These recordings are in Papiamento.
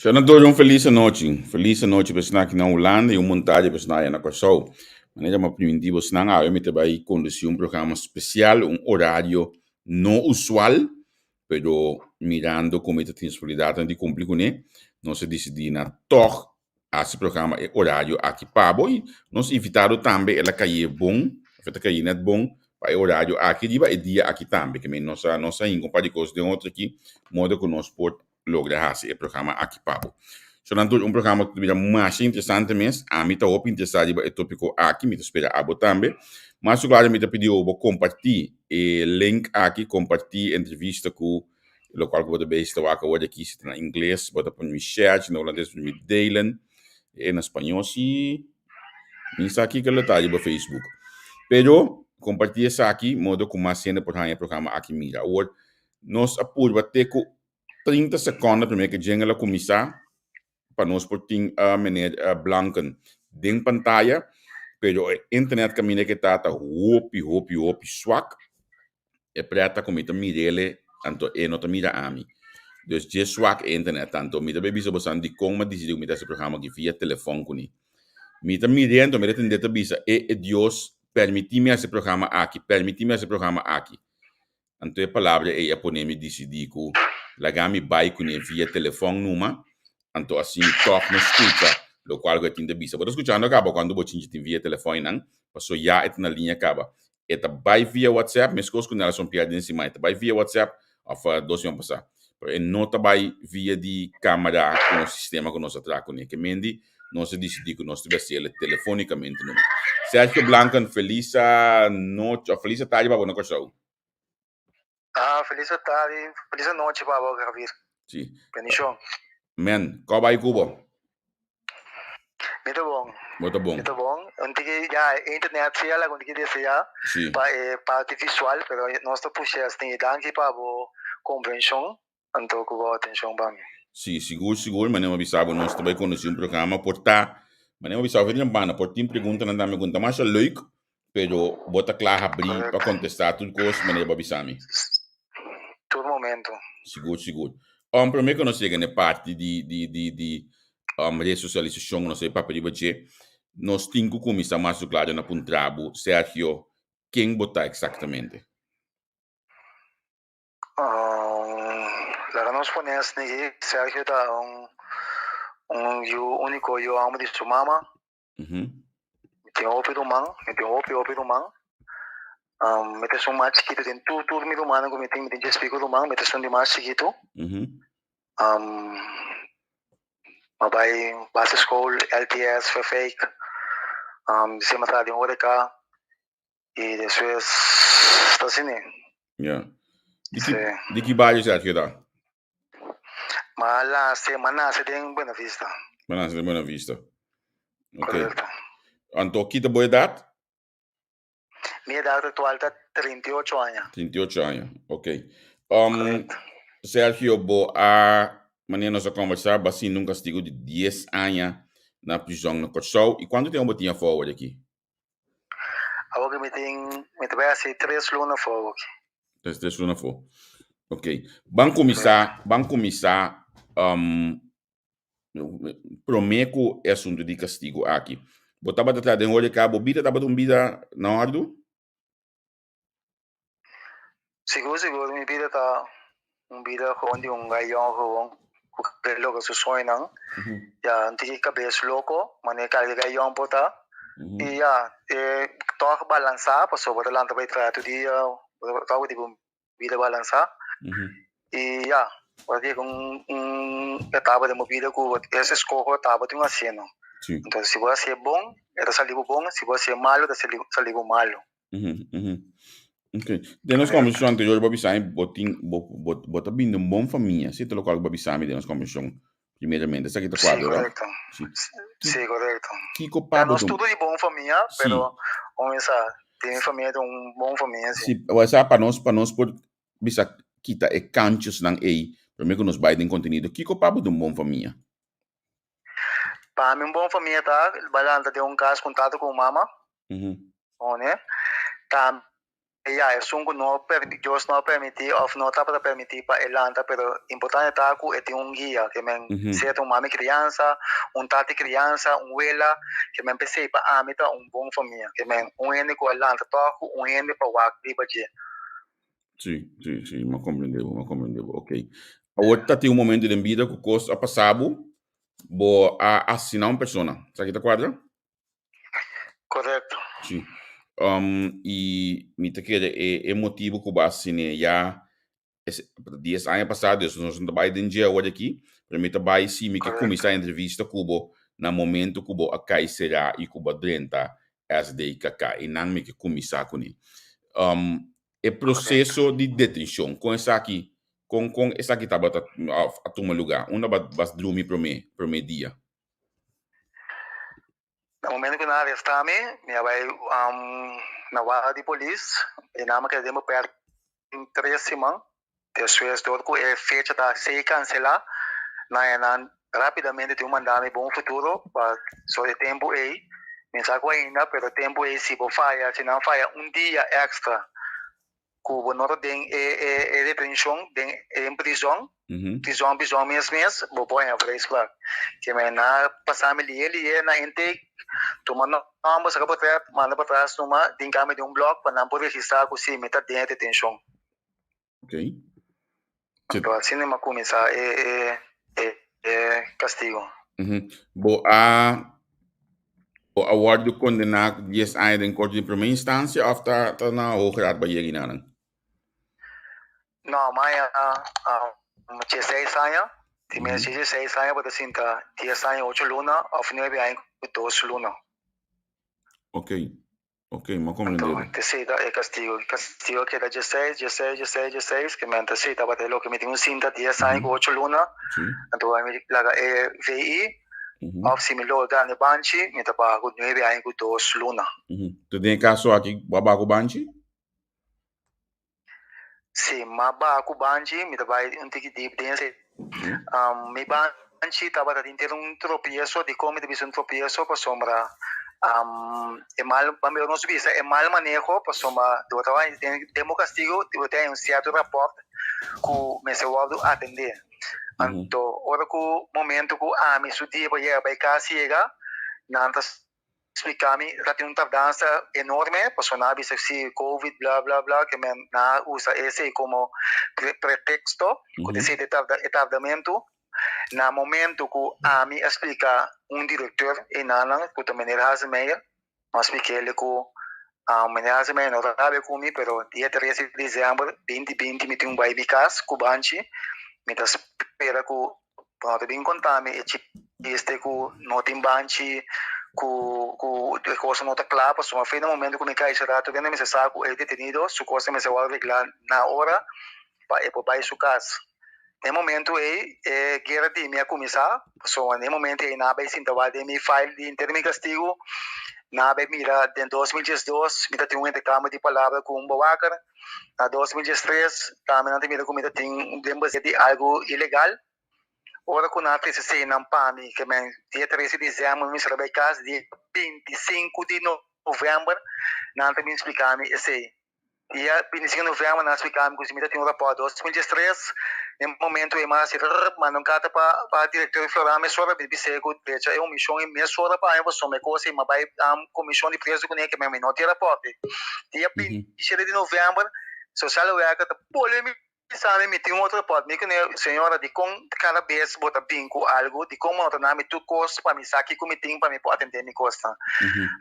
Senador, un felis anochi. Felis anochi pa esnan aki na Hulanda i un bon tardi pa esnan aya na Kòrsou. Manera mi a primintí bosnan, awe mi ta bai kondusí un programa spesial, un orario no usual, pero mirando ku mi ta tin responsabilidatnan di kumpli kuné, nos a disidí na tòg hasi programa e orario aki pa bo i nos invitado tambe el a kayé bon, of e ta kayé nèt bon pa e orario aki riba e dia aki tambe. Ke men nos a nos a hinka un par di kos den otro aki modo ku nos por logra hasi e programa aki pa bo. So nan tur un programa ku ta bira masha interesante mes. Ami ta hopi interesá riba e tópiko aki, mi ta spera abo tambe. Mas ku klaro mi ta pidi bo kompartí e link aki, kompartí e entrevista ku Lokual ku bo ta bezig ta wak awor di aki si ta na ingles bo ta pone mi share, si na hulandes bo ta pone mi delen, e na spañó si mi sa kiko lo ta riba Facebook. Pero kompartí esaki modo ku mas hende por haña e programa aki mira. Awor nos a purba te ku 30 sekonda promé ku jingle a kuminsá pa nos por tin meneer Blanken den pantaya, pero e internet kaminda ke ta ta hopi hopi hopi swak. E preta ku mi ta mir'ele anto e no ta mira ami. Dus dje swak e internet anto mi ta bay bisa bosan dikon mi a disidi ku mi ta hasi programa aki via telefon kuné. Mi ta mir'é anto mi ta tend'é ta bisa e e Dios permití mi hasi e programa aki, permití mi hasi e programa aki. Anto e palabra ei a pone mi disidi ku laga mi bai kuné via telefon numa anto asina tòg no skucha lokual ku e tin ta bisa. Bo ta skuchando kaba kuantu bo chinchi tin via telefon einan paso ya e ta na liña kaba. E ta bai via WhatsApp, meskos ku Nelson Pierre den siman, e ta bai via WhatsApp òf dos siman pasá. Pero e no ta bai via di kamera ku nos sistema ku nos a traha kuné. Ke mendi nos a disidí ku nos ta bai hasiel telefónikamente numa. Sergio Blanken, felis anochi òf felis atardi pa bo na Kòrsou. Ah, felis atardi, felis anochi pa bo, Javier. Sí. Bendishon. Men, kò bai ku bo? Mi ta bon. Bo ta bon. Mi ta bon. Un tiki, ya, e internet sí a laga un tiki deseá Sí. pa e parti visual, pero nos ta pusha esei. Danki pa bo komprenshon anto ku bo atenshon pa mi. Sí, sigur, sigur. Manera mi a bisa bo, nos ta bai kondusí un programa por ta, manera mi a bisa bo, den banda por tin preguntanan tambe ku no ta masha leuk, Pero bo ta kla habrí pa kontestá tur kos manera bo a bisa mi? Tur momento. Sigur, sigur. Um, promé ku nos yega na e parti di, di, di, di um, resosialisashon, nos a papia riba dje, nos tin ku kuminsá mas su klaro na puntra bo, Sergio, ken bo ta eksaktamente? Um, laga nos pone asina, Sergio ta un, un yu úniko yu hòmber di su mama. Mi tin hopi ruman, mi tin hopi hopi ruman. Mi ta esun mas chikitu den tur tur mi rumannan ku mi tin, mi tin djes piku ruman, mi ta esun di mas chikitu. Mi a bai basisschool, LTS, Verfeik, despues mi a traha den horeca i despues ta asina. Ya. Di ki, di ki bario Sergio ta? Ma nase, ma nase den Buena Vista. Ma nase den Buena Vista. Ok. Correcto. Anto kita bo edad? Mi edad actual ta 38 aña. 38 aña, ok. Um, Sergio, bo a, manera nos a conversa, bo a sinti un castigo di 10 aña na prison na Kòrsou. I kuantu tempo bo tin afó awor aki? Awor ki mi tin, mi ta bai hasi tres luna afó awor ki. Tres, tres luna afó. Ok. Ban kuminsá, ban kuminsá um, promé ku e asuntu di kastigu aki. Bo tabata traha den horeca, bo bida tabata un bida na òrdu? Sigur sigur mi bida ta un bida gewoon di un gayon gewoon ku ke logra su soñonan. Ya un tiki kabes loko manera kalke gayon por ta i ya e tòg balansá pasobra bo ta lanta bai traha tur dia bo ta tòg tin un bida balansá i ya bo ta yega un un etapa den bo bida ku es eskoho tabata un hasiendo. Entonces si bo hasié bon e ta sali bo bon si bo hasié malo e ta sali bo malo. Mhm, mhm. Ok. Den nos conversacion anterior bo a bisa mi bo tin bo bo bo ta bini di un bon famia, si ta locual ku bo a bisa mi den nos conversacion primeramente. Esaki ta Sí, cuadra, verdad? correcto. Sí. Sí, correcto. Kiko Ya pa bo nos ta un tur di bon famia, Sí. pero un sa, den mi famia ta un bon famia, sí. Sí, bo sa pa nos pa nos por bisa kita e kanchesnan ei prome ku nos bai den kontenido. Kiko pa bo ta un bon famia? Pa mi un bon famia ta balanta den un kas ku un tata ku un mama. Mhm. One. Tambe. Ya, esun ku no Dios no a permití òf no tabata permití pa e lanta, pero importante ta ku e tin un guia, ke men sea ta un mami kriansa, un tati kriansa, un wela, ke men p'esei pa ami ta un bon famia, ke men un hende ku a lanta tòg ku un hende pa wak riba dje. Sí, sí, sí, m'a komprendé bo, m'a komprendé bo, ok. Awor ta tin un momento den bida ku kos a pasa bo, bo a asesiná un persona, esaki ta kuadra? Correcto. Sí. Um, y mi ta kere e, e motibo ku bo a sine ya es, 10 aña pasá, dus nos no ta bai den dje awor aki, pero mi ta bai si mi ke kuminsá entrevista ku bo na momento ku bo a kai será i ku bo a drenta SDKK. I nan mi ke kuminsá kuné. Um, e proseso di detenshon, kon esaki, kon, kon esaki tabata a tuma lugá? Unda bo a bas drumi promé, promé dia? Na momento ku nan arestá mi, mi a bai na warda di polis i nan a keda den beperking tres siman. Despues dor ku e fecha ta sigui kanselá, nan e nan rápidamente tin ku manda mi Bon Futuro pa so e tempu ei mi sa ku ainda pero e tempu ei si bo faya si nan faya un dia èkstra ku bo no ta den e e e detenshon den den prizon, prizon prizon mes mes, bo por haña vrijspraak. Ke men a pasa mi lihe lihe na intake, tuma nòmber, saka portrèt, manda pa tras numa den kambio di un blòk pa nan por registrá ku si mi ta den e detenshon. Okay. Anto asina mi a kuminsá e e e e kastigo. Bo a bo a wòrdu kondená ku dies aña den korte di promé instansia òf ta ta na hoge raad bo a yega nan? No, mi a haña dieseis aña, di mi dieseis aña bo ta sinta dies aña ocho luna òf nuebe aña ku dos luna. Okey. Ok, m'a comprende. Anto, te si ta e castigo. E castigo keda dieseis, dieseis, dieseis, dieseis, ke men te si tabata e loke mi tin un sinta dies aña ku ocho luna. Anto mi laga e VI, òf si mi logra gana e banchi, mi ta baha ku nuebe aña ku dos luna. Te den e kaso aki, bo a baha ku banchi? Si, m'a baha ku banchi, mi ta bai un tiki dip den esei. Mi banchi tabata tin ter un tropieso, dikon mi ta bisa un tropieso? Pasobra e mal, ban mihor nos bisa e mal maneho, pasobra bo ta bai den bo kastigu bo ta haña un sierto rapòrt ku mester wòrdu atendé. Anto ora ku momento ku ami su dia pa yega bai kas yega, nan ta Splika mi ta tin un tardansa enorme pasobra nan a bisa si covid bla bla bla ke men nan a usa esei komo pretexto ku ta esei ta e tardamentu. Na momento ku ami a splika un directeur einanan ku ta meneer Hazemeyer, mi a splik'el ku meneer Hazemeyer no ta rabia ku mi pero dia trese di december binti binti mi tin un bai mi kas ku banchi mi ta spera ku Bo no ta bin konta mi e chiste ku no tin banchi, ku ku e kos no ta kla, pasobra fin na momento ku mi kai ese rato kende mester sa ku e detenido su kos ta mester wòrdu reglá na ora pa e por bai su kas. Na e momento ei e guera di mi a kuminsá, pasobra na e momento ei nan a bai sinta wak den mi file di henter mi kastigu, nan a bai mira den 2012 mi ta tin un interkambio di palabra ku un bewaker, Na 2013 tambe nan ta mira ku mi ta tin den bezit di algu ilegal. Ora ku nan a trese eseinan pa mi, ke men dia trese di dezèmber mi mester a bai kas, dia 25 di novèmber nan ta bin splika mi esei. Dia 25 di novèmber nan a splika mi ku si mi ta tin un rapòrt 2013, den momento ei mi a hasi rrrr manda un karta pa pa direktor di Floran mesora mi bis'é ku drecha e omishon ei mesora pa mi pasobra e kos ei mi a bai komishon di prezu kuné ke men mi no tin rapòrt ei. Dia 27 di novèmber Sociale Werker ta bolbe mi bisa mi mi tin un otro rapòrt mi kuné señora dikon kada bes bo ta bin ku algu dikon bo no ta na mi tur kos pa mi sa kiko mi tin pa mi por atendé mi kosnan.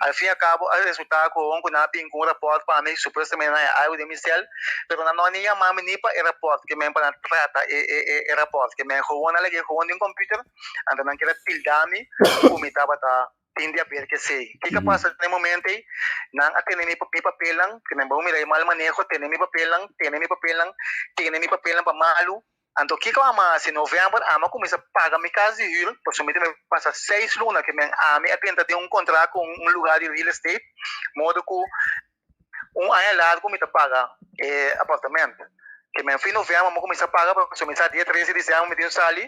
Al fin y al cabo a resulta ku awor ku nan a bin ku un rapòrt pa mi supuestamente nan a haña algu den mi sèl pero nan no a ni yama mi ni pa e rapòrt ke men pa nan trata e e rapòrt ke men gewoon a lag'é gewoon den computer anto nan keda tilda mi ku mi tabata tin di haber kesey. Kiko a pasa den e momento ei? Nan a tene mi mi papelnan, ke men bo mira e mal maneho, tene mi papelnan, tene mi papelnan, tene mi papelnan pa malu. Anto kiko ami a hasi? November ami a kuminsá paga mi kas di hür, pasobra mi ta pasa seis luna ke men ami a drenta den un kontrakt ku un lugar di real estate, modo ku un aña largu mi ta paga e apartamento. Ke men fin november mi a kuminsá paga, pasobra mi sa dia trese di dezember mi tin sali.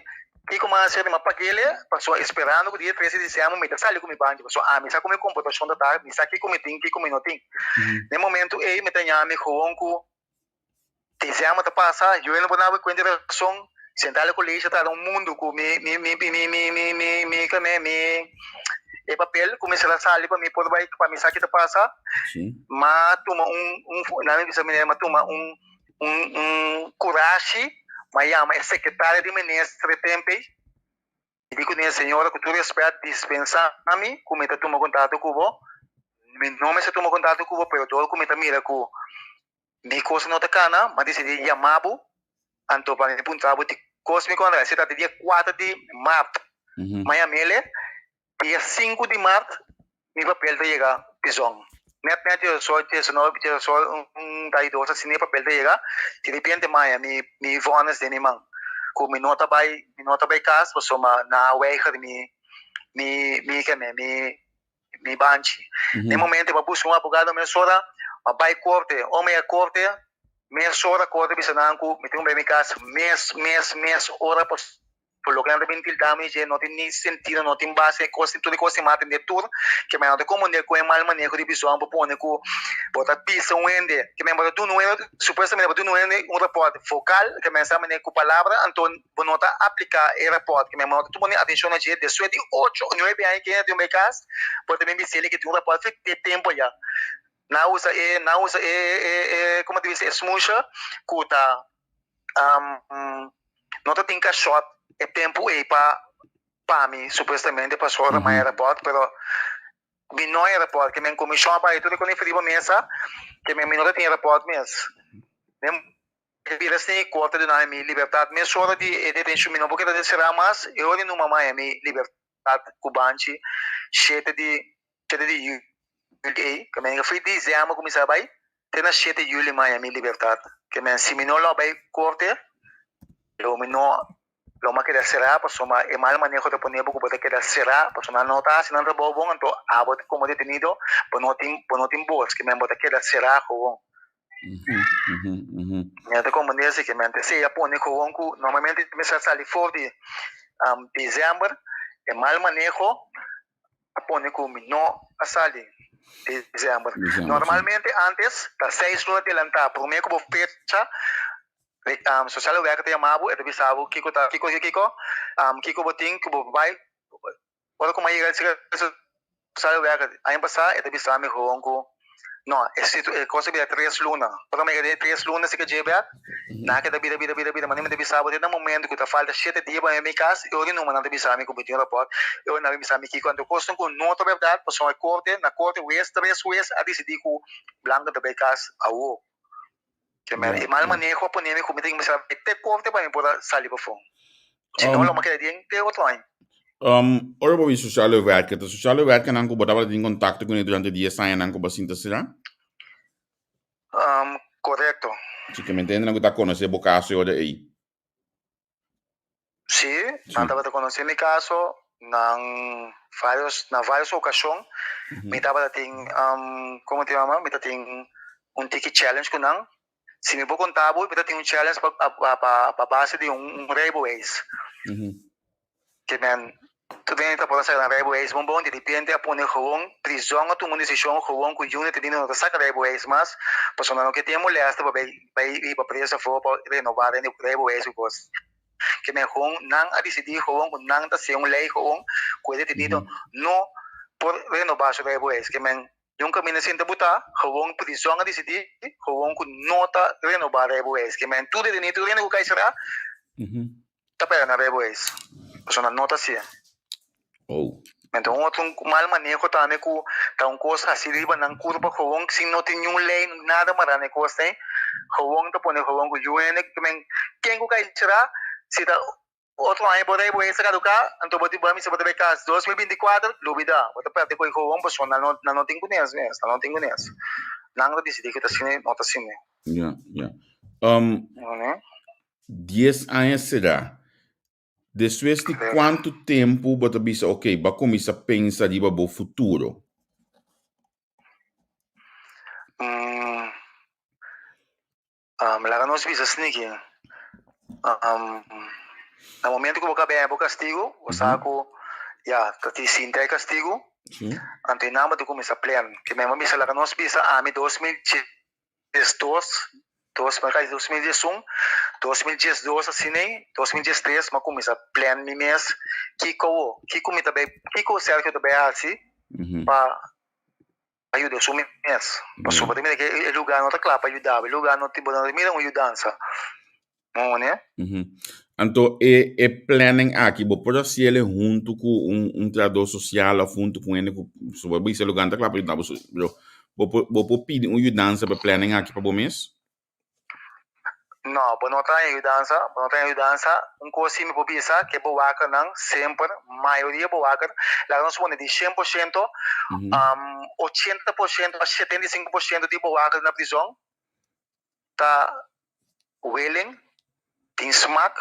Kiko mi a hasi? Mi a pag'ele pasobra esperando ku dia trese di disiember mi ta sali ku mi banchi pasobra ami sa ku mi komputashon ta ta, mi sa kiko mi tin, kiko mi no tin. Na e momento ei mi ta ña mi gewoon ku disiember ta pasa, yu no por daba kuenta di rason, Centrale College ta trata un mundu ku mi mi mi mi mi mi mi mi kame mi e papel ku mester a sali pa mi por bai pa mi sa ki ta pasa. M'a tuma un un nan a bisa mi m'a tuma un un un kurashi, m'a yama e sekretario di minister e tempu ei, mi di kuné, Señora, ku tur rèspèt dispensá mi ku mi ta tuma kontakto ku bo, mi no mester tuma kontakto ku bo, pero dor ku mi ta mira ku mi kos no ta kana, m'a disidí yama bo, anto pa mi puntra bo di kos mi kontra. Esei ta di dia kuater di mart, m'a yam'el. Dia sinku di mart mi papel ta yega prizon. Net net diesocho diesnuebe diesocho un ta y dos asina e papel ta yega. Di repente maya mi mi vonnis den mi man ku mi no ta bai mi no ta bai kas pasobra nan a weiger mi mi mi keme mi mi banchi. Den momento mi a buska un abogado mesora mi a bai korte. Ora mi a yega korte mesora korte bisa nan ku mi tin ku bai mi kas mes mes mes ora Por loke nan ta bin tilda mi dje no tin ni sentido, no tin base, e kos tin tur e kos tin mata den tur, ke men no ta komprende ku e mal maneho di prizòn por pone ku bo ta bisa un hende, ke men bo ta duna un hende, supuestamente bo ta duna un hende un rapòrt vokal, ke men sa manera ku palabra, anto bo no ta apliká e rapòrt, ke men bo no ta tuma ni atenshon na dje, despues di ocho o nuebe aña ke hende tin bai kas, bo ta bin bis'el ke tin un rapòrt for di e tempu aya. Nan a usa e, nan a usa e, e, e, komo ta bisa, e smusha ku ta. No ta tin kashòt e tempu ei pa pa mi supuestamente pasobra mi a rapòrt pero mi no a rapòrt ke men komishon a bai tur e kos riba mesa ke men mi no ta tin e rapòrt mes den bira asina korte duna mi libertat mesora di e detenshon mi no por keda deserá mas e ora di numa maya mi libertat ku banchi shete di shete di yuli ei ke men fui disiember kuminsá bai Te na shete juli maya mi libertad. Ke men si mi no lo bay corte, lo mi no lo mi a keda sera pasobra e mal maneho ta pone bo ku bo ta keda sera pasobra nan no ta hasi nan trabou bon anto abo komo detenido bo no tin bo no tin bos ke men bo ta keda sera gewoon. Mi ta komprende esei ke men esei a pone gewoon ku normalmente mester a sali for di december e mal maneho a pone ku mi no a sali december. Normalmente antes ta seis luna delantá promé ku bo fecha sociale werker ta yama bo e ta bisa bo kiko ta kiko kiko kiko bo tin ku bo bai ora ku mi a yega sociale werker aña pasá e ta bisa mi gewoon ku No, e situ e kos a bira tres luna. Ora mi a keda tres luna si ke dje bek, nan a keda bira bira bira bira. Manera mi ta bisa bo te na momento ku ta falta shete dia pa mi bai kas, e ora numa nan ta bisa mi ku mi tin un rapòrt, e ora nan a bin bisa mi kiko. Anto kosnan ku no ta bèrdat, pasobra e korte, na korte wes tres wes a disidí ku Blanca ta bai kas awo. Ke men e mal maneho a pone mi ku mi tin ku bisa bai te korte pa mi por a sali pafó. Si no lo mi a keda den te otro aña. Ora bo bin sociale werker, ta sociale werkernan ku bo tabata tin kontakto kuné durante dies añanan ku bo a sinta será? Korekto. Si ke mente hendenan ku ta konosé bo kaso e ora ei? Sí, nan tabata konosé mi kaso, nan varios, na varios okashon mi tabata tin, komo te yama, mi ta tin un tiki challenge ku nan. Si mi por konta bo, mi ta tin un challenge pa pa pa base di un rijbewijs. Ke men tur hende ta por a saka nan rijbewijs bon bon, di repente a pone gewoon prizòn a tuma un desishon gewoon ku yu detenido no ta saka rijbewijs mas, pasobra nan no ke tin e molèste pa bai bai riba preso afó pa renobá rijbewijs ku kos. Ke men gewoon nan a disidí gewoon ku nan ta hasi un lei gewoon ku e detenido no por renobá su rijbewijs. Ke men Di un kaminda sin ta butá, gewoon prizòn a disidí gewoon ku no ta renobá rijbewijs. Ke men tur detenido, tur hende ku kai será ta pèrdè nan rijbewijs. Pasobra nan no ta hasié. Enton un otro mal maneho tambe ku ta un kos hasi riba nan kurpa gewoon sin no tin niun lei, nada mará na e kos ei, gewoon ta pone gewoon ku yu hende ke men ken ku kai será si ta Otro aña bo rei bo hesa kaduká, anto bo tin bo a misa bo ta bai kas 2024, lubidá, bo ta pèrdè ku e hoon pasobra nan no nan no tin kunes mes, nan no tin kunes. Nan ta disidí ku ta asina i no ta asina. Ya, ya. Dies aña será. Despues di kuantu tempu bo ta bisa ok, bo a kuminsá pensa riba bo futuro? Laga nos bisa sniki. Na momento ku bo ka bebe bo kastigu, bo sa ku ya ta tin sinta e kastigu, anto e nan bo ta kuminsá plan. Ke men bo bisa laga nos bisa ami 2012, dos mil kai 2011, 2012 asin'ei, 2013 mi a kuminsá plan mi mes kiko awo, kiko mi ta bai, kiko Sergio ta bai hasi pa a yuda su mes. Pasobra bo ta mira ke e lugar no ta kla pa yuda bo, e lugar no tin, bo no ta mira un yudansa. Mone? Anto e e planning aki bo por hasi el huntu ku un un trahador sosial of huntu ku hende ku pasobra bo bisa e lugar no ta kla pa yuda bo, pero bo por bo por pidi un yudansa pa e planning aki pa bo mes? No, bo no ta haña yudansa, bo no ta haña yudansa. Un kos si mi por bisa ke bowakernan semper, mayoria bowaker, laga nos pone di 100%, 80% a 75% di bowaker na prizòn ta willing, tin smak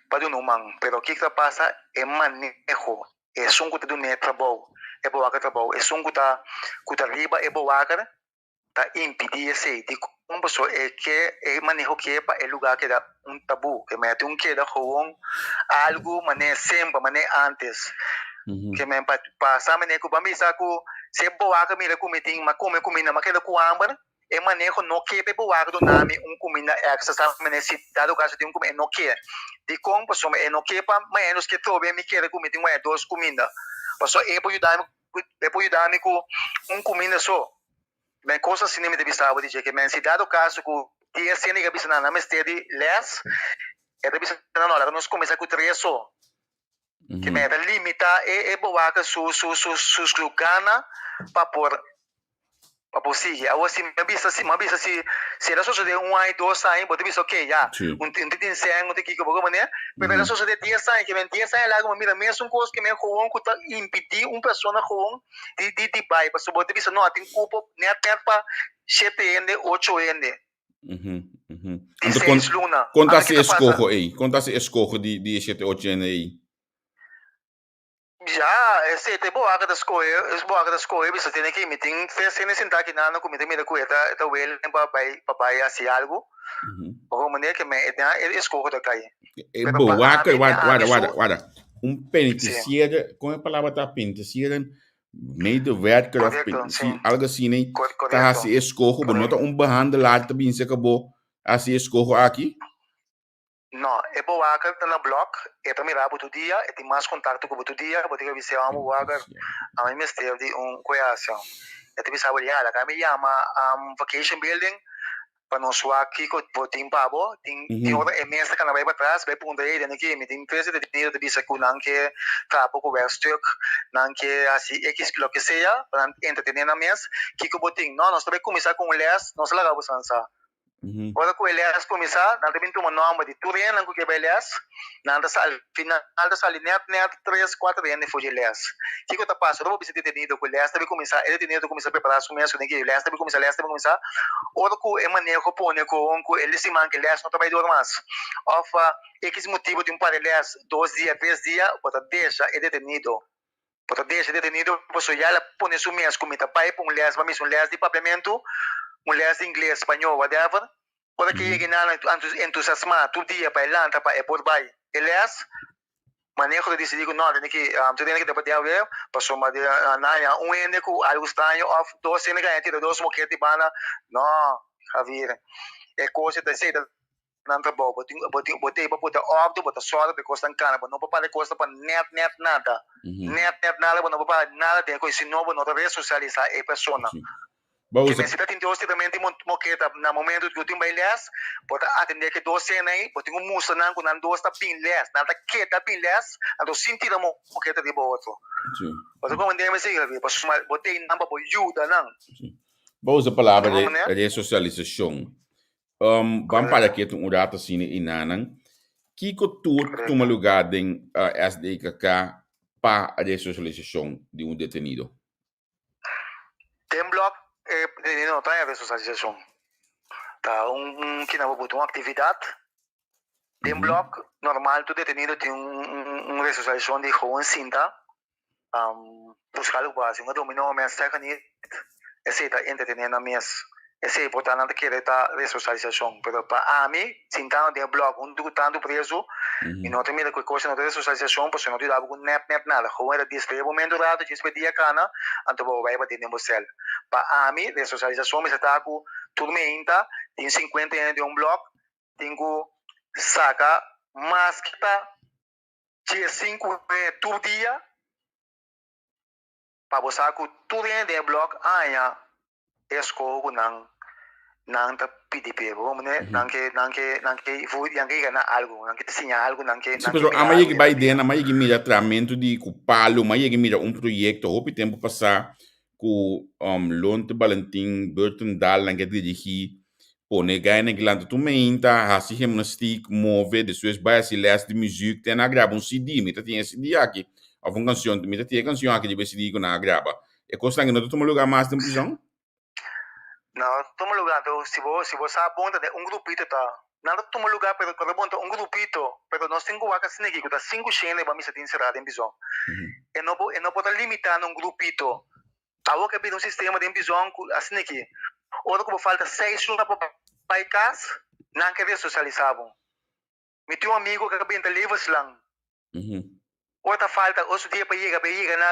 pa duna un man. Pero kiko ta pasa? E maneho, esun ku ta duna e trabou, e bowaker trabou, esun ku ta ku ta riba e bowaker ta impidi esey dikon pasobra e ke e maneho ke pa e lugar keda un tabu ke mester un keda gewoon algo mane semper mane antes ke men pa pasa mane ku ban bisa ku si e boaker mira ku mi tin mi kome kuminda mi keda ku hamber e maneho no ke pa e boaker duna mi un kuminda extra sa mane si dado kaso tin un kuminda e no ke dikon pasobra e no ke pa menos ke trobe mi kere ku mi tin dos kuminda pasobra e por yuda mi E por yuda mi ku un kuminda so. Men kos asina mi ta bisa bo di dje ke men si dado kaso ku dies hende ke a bisa nan nan mester di les, e ta bisa nan no laga nos kuminsá ku tres so. Ke men e ta limita e e bowaka su su su su gana pa por Pa bo sigui. Awor si mi a bisa si, mi a bisa si, si el a sosode un aña, dos aña, bo ta bisa ok, ya, un un ta tin sèn, un ta kiko, bo manera. Pero el a sosode dies aña, ke men dies aña largu bo mira mesun kos ke men gewoon ku ta impidí un persona gewoon di di di bai. Pasobra bo ta bisa no, a tin kupo nèt nèt pa shete hende, ocho hende. Di Anto kon seis luna. kon ta Anto hasi ke ta pasa? eskoho ei? Kon ta hasi eskoho di di e shete, ocho hende ei? Ya, esei ta e boaca ta scohe, e boaca ta scohe bisa tene ki mi tin tres hende sintá aki nan ku mi ta mira ku e ta e ta willing pa bai pa bai hasi algu. Bo manera ke men e den e escoho ta kai. E Pero pa boaca, ami, warda, ami warda, warda, su warda. Un sí. penitentiaire, kon e palabra ta penitentiaire? Medewerker of Correcto, pen, sí. sí, algo asina ei, Cor ta correcto. hasi escoho, bo no ta Correcto. un behandelaar ta bin serka bo hasi escoho aki? No, e bewaker ta na blok, e ta mira bo tur dia, e tin mas kontakto ku bo tur dia, bo tin ke bis'é, amo bewaker, ami mester di un koeasion. E ta bisa bo, ya, laga mi yama vacation building pa nos wak kiko bo tin pa bo. Tin tin ora e mes ta kana bai patras, bai puntra, ey, dende ki mi tin tres detenido ta bisa ku nan ke traha poko werkstuk, nan ke hasi ekis, loke sea, pa nan entretené nan mes, kiko bo tin? No, nos ta bai kuminsá ku un lès, nos ta laga bo sansa. Ora ku e lès kuminsá, nan ta bin tuma nòmber di tur hendenan ku ke bai lès. Nan ta sali, final ta sali nèt nèt tres, kuater hende for di e lès. Kiko ta pasa? Ora bo bisa detenido ku lès ta bin kuminsá, e detenido ta kuminsá prepará su mes ku den ke lès ta bin kuminsá, lès ta bin kuminsá. Ora ku e maneho pone ku ku e siman ku e lès no ta bai dor mas òf pa ekis motibu tin un par di lès dos dia, tres dia, bo ta desha e detenido. Bo ta desha detenido pasobra ya el a pone su mes ku mi ta bai pa un lès, pa misa un lès di papiamentu, un lès di ingles, spañó, whatever. Ora ke yega nan entusiasmá tur dia pa e lanta pa e por bai e lès, maneho ta disidí ku no, tene ki tur hende ke ta padia awe pasobra nan haña un hende ku algu straño òf dos hende ke haña tira dos mokete di banda. No, Javier, e kos ta esei ta. Nan trabou, bo tin bo tin bo ta pa pota òrdu, bo ta sòru pa e kosnan kana, bo no por para e kosnan pa nèt nèt nada, nèt nèt nada, bo no por para nada den e kos, si no bo no ta resosialisá e persona. Bo Ke usa. mester ta tin dos tratamentu di moketa na momentu ku tin bai lès, bo ta atendé ku e dos hende ei, bo tin ku mustra nan ku nan dos ta bin lès, nan ta keda bin lès, anto sin tira moketa riba otro. Bo ta komprendé mi si, pasobra bo ta einan pa bo yuda nan. Bo usa palabra resosialisashon. Um, ban para ketu un rato asina i nanan. Kiko tur tuma lugá den uh, eh, SDKK pa resocialisacion di un detenido? Den blok e detenido no ta en resocialisacion. Ta un, un kina bo un actividad. Den blok normal tu detenido tin un, un, un resocialisacion di gewoon sinta. Um, busca algo pa haci. Un dominó men zeggen niet. Esey ta entretener nan mes. Esei por ta nan ta kere ta resosialisashon, pero pa ami, sintando den e blòk huntu ku tantu prezu, mi no ta mira ku e kos no ta resosialisashon pasobra no ta yuda bo ku nèt nèt nada. Gewoon e ta distrae bo mente un ratu djis pa e dia kana, anto bo bai paden den bo sèl. Pa ami, resosialisashon mester ta ku tur meinta tin sinkuenta hende den un blòk, tin ku saka maske ta diesinku hende tur dia, Pa bo sa ku tur hende den e blòk haña e skoho ku nan nan ta pidi p'e. Bo komprende? Nan ke nan ke nan ke nan ke yega na algu, nan ke siña algu, nan ke Sí, nan ke pasobra mira ama algu yegi den bai nan den, bida. ama yegi mira tramentu di ku palu, ama yegi mira un proyekto hopi tempu pasá ku Lonte Balentin Burtendal nan ke dirigí, pone gainan ki lanta tur meinta, hasi gimnastiek, move, despues bai hasi les di muziek, te nan a graba un CD, mi ta tin e CD aki, of un kansion, mi ta tin e kansion aki riba e CD ku nan a graba. E kosnan aki no ta tuma lugá mas den prizòn? No ta tuma lugá, anto si bo si bo sa bon ta den un grupito ta, nan ta tuma lugá pero kòrda bon ta un grupito, pero nos tin ku wak asina aki ku ta sinku shende bo a mester tin será den prizòn. E no por e no por ta limitá na un grupito. Awor ke a bira un sistema den prizòn ku asina aki ora ku bo falta seis luna pa bai kas nan ke resosialisá bo. Mi tin un amigo ku a benta levenslang. Ora ta falta ocho dia pa yega pa e yega na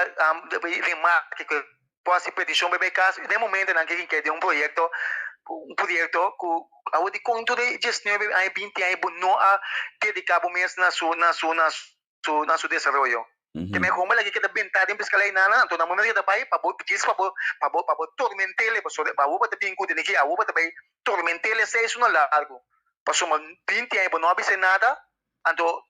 remarke ku e por hasi petishon pa e bai kas, den momento nan ke ke den un proyekto un proyekto ku awor dikon tur e diesnuebe aña binti aña bo no a dediká bo mes na su na su na su na su desaroyo. Te mehor homber aki keda bentá den piskalei nana, anto na momento ke ta bai pa bo djis pa bo pa bo pa bo tormentele pasobra awor bo ta bin ku tene ki awor bo ta bai tormentele seis luna largu pasobra 20 aña bo no a bisa nada anto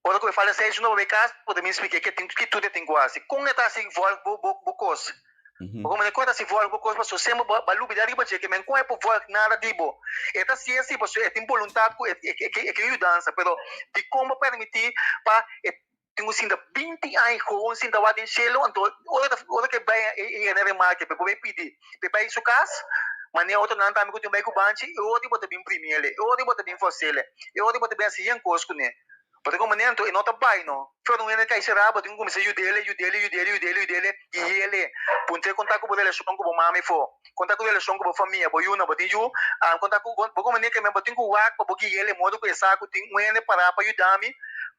ora ku e falta seis luna pa bai kas bo ta bin splike ke tin ki tur e tin ku hasi kon e ta hasi vòlg bo bo bo kos bo komprende kon e ta hasi vòlg bo kos pasobra semper bo a lubida riba dje ke men kon e por vòlg nada di bo e ta hasi asi pasobra e tin boluntat ku e e ke yudansa pero dikon bo permití pa e Tin un sinta 20 aña gewoon sinta wak den shelu, anto ora ta ora ke bai e yega na remarke pa e por bai pidi pa e bai su kas, manera otronan tambe ku tin bai ku banchi, e ora bo ta bin primiele, e ora bo ta bin forsele, e ora bo ta bin hasi yen kos kuné. Bo ta komprende? Anto e no ta bai no. Ora un hende kai será bo tin ku kuminsá yudele, yudele, yudele, yudele, yudele, guiele. Puntr'é kon ta ku bo relashon ku bo mami afó, kon ta ku relashon ku bo famia, bo yunan, bo tin yu, kon ta ku bo komprende ke men bo tin ku wak pa bo guiele modo ku e sa ku tin un hende pará pa yudami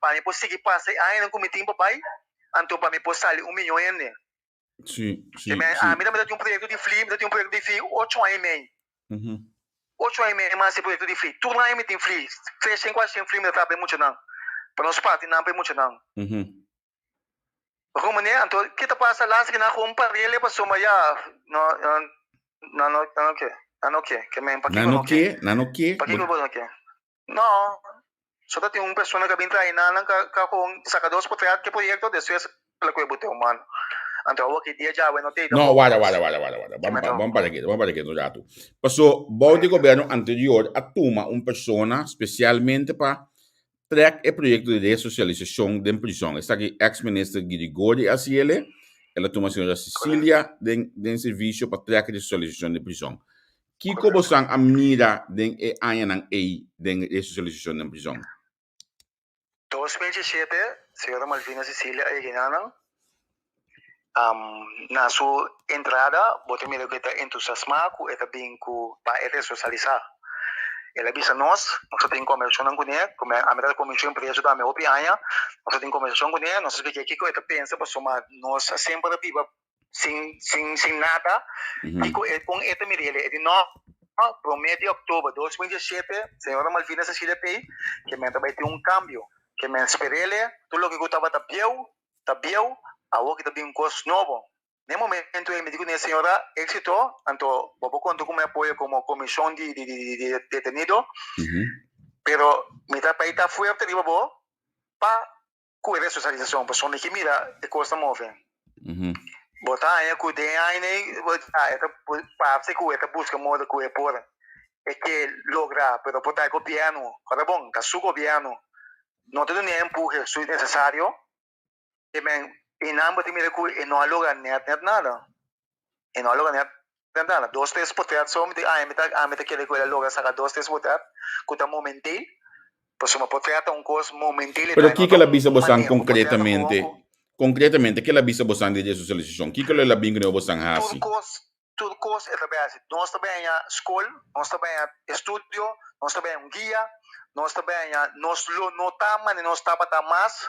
pa mi por sigui pasa e añanan ku mi tin pa bai, anto pa mi por sali un miyon hende. Sí, sí, Ke men sí. ami tambe ta tin un proyekto di fli, mi ta tin un proyekto di fli ocho aña i mei. Ocho aña i mei mi hasi proyekto di fli. Tur aña mi tin fli, tres shen, kuater shen fli mi ta traha pa e muchanan, pa nos parti nan pa e muchanan. Bo manera anto ke ta pasa laatste ke nan gewoon parele pasobra ya no nan no nan no ke nan no ke ke men pakiko no ke Nan no ke pakiko bo no ke no so ta tin un persona ke a bin traha nan nan ka ka gewoon saka dos potret ke proyekto despues la koe bo te humano anto awor ki dia djawe no tei No tampoco wara wara wara wara wara ke men ban para ketu ban para ketu un ratu paso bou di gobierno anterior a tuma un persona spesialmente pa Trek e proyekto di resosialisashon den prizòn. Esaki eks minister Girigori a hasi el. El a tuma señora Cecilia den den servisio pa trek resosialisashon den prizòn. Kiko bosan a mira den e añanan ei den resosialisashon den prizòn? 2017, señora Malvina Cecilia a yega nan. Na su entrada bo ta mira ku e ta entusiasmá ku e ta bin ku pa e resosialisá. El a bisa nos, nos ta tin kombersashonnan kuné, ku mi ami ta komishon preso tambe hopi aña, nos ta tin kombersashon kuné, nos a splika kiko e ta pensa pasobra nos a semper a biba sin sin sin nada, kiko e kon e ta mira el. E di no, promé di òktober 2017 señora Malvina Cecilia Pey ke men ta bai tin un kambio, ke men sper'el tur loke ku tabata bieu Ta bieu, awor ki ta bin un kos nobo. Na e momento ei mi di ku ne, Señora, éxito, anto bo por konta ku mi apoyo komo komishon di detenido, pero mi ta bai ta fuerte riba bo pa ku e resosialisashon, pasobra mi ke mira e kos ta move. Bo ta haña ku den e aña ei e ta parse ku e ta buska moda ku e por e ke logra, pero por ta e gobièrnu, ora bon, ta su gobièrnu. No ta duna e empuje su necesario e men y nan bo tin mira cu e no a logra net net nada e no a logra net net nada dos tres potret so mi ta ami ta ami ta kere cu el a logra saca dos tres potret cu ta momentil pasobra potret ta un cos momentil Pero kiko el a bisa bosan concretamente concretamente ke el a bisa bosan di resocialisacion kiko lo el a bin cu bosan tur haci? cos. Tur kos e ta bai hasi. Nos ta bai haña skol, nos ta bai haña estudio, nos ta bai haña un guia, nos ta bai haña, nos lo no ta manera nos tabata mas.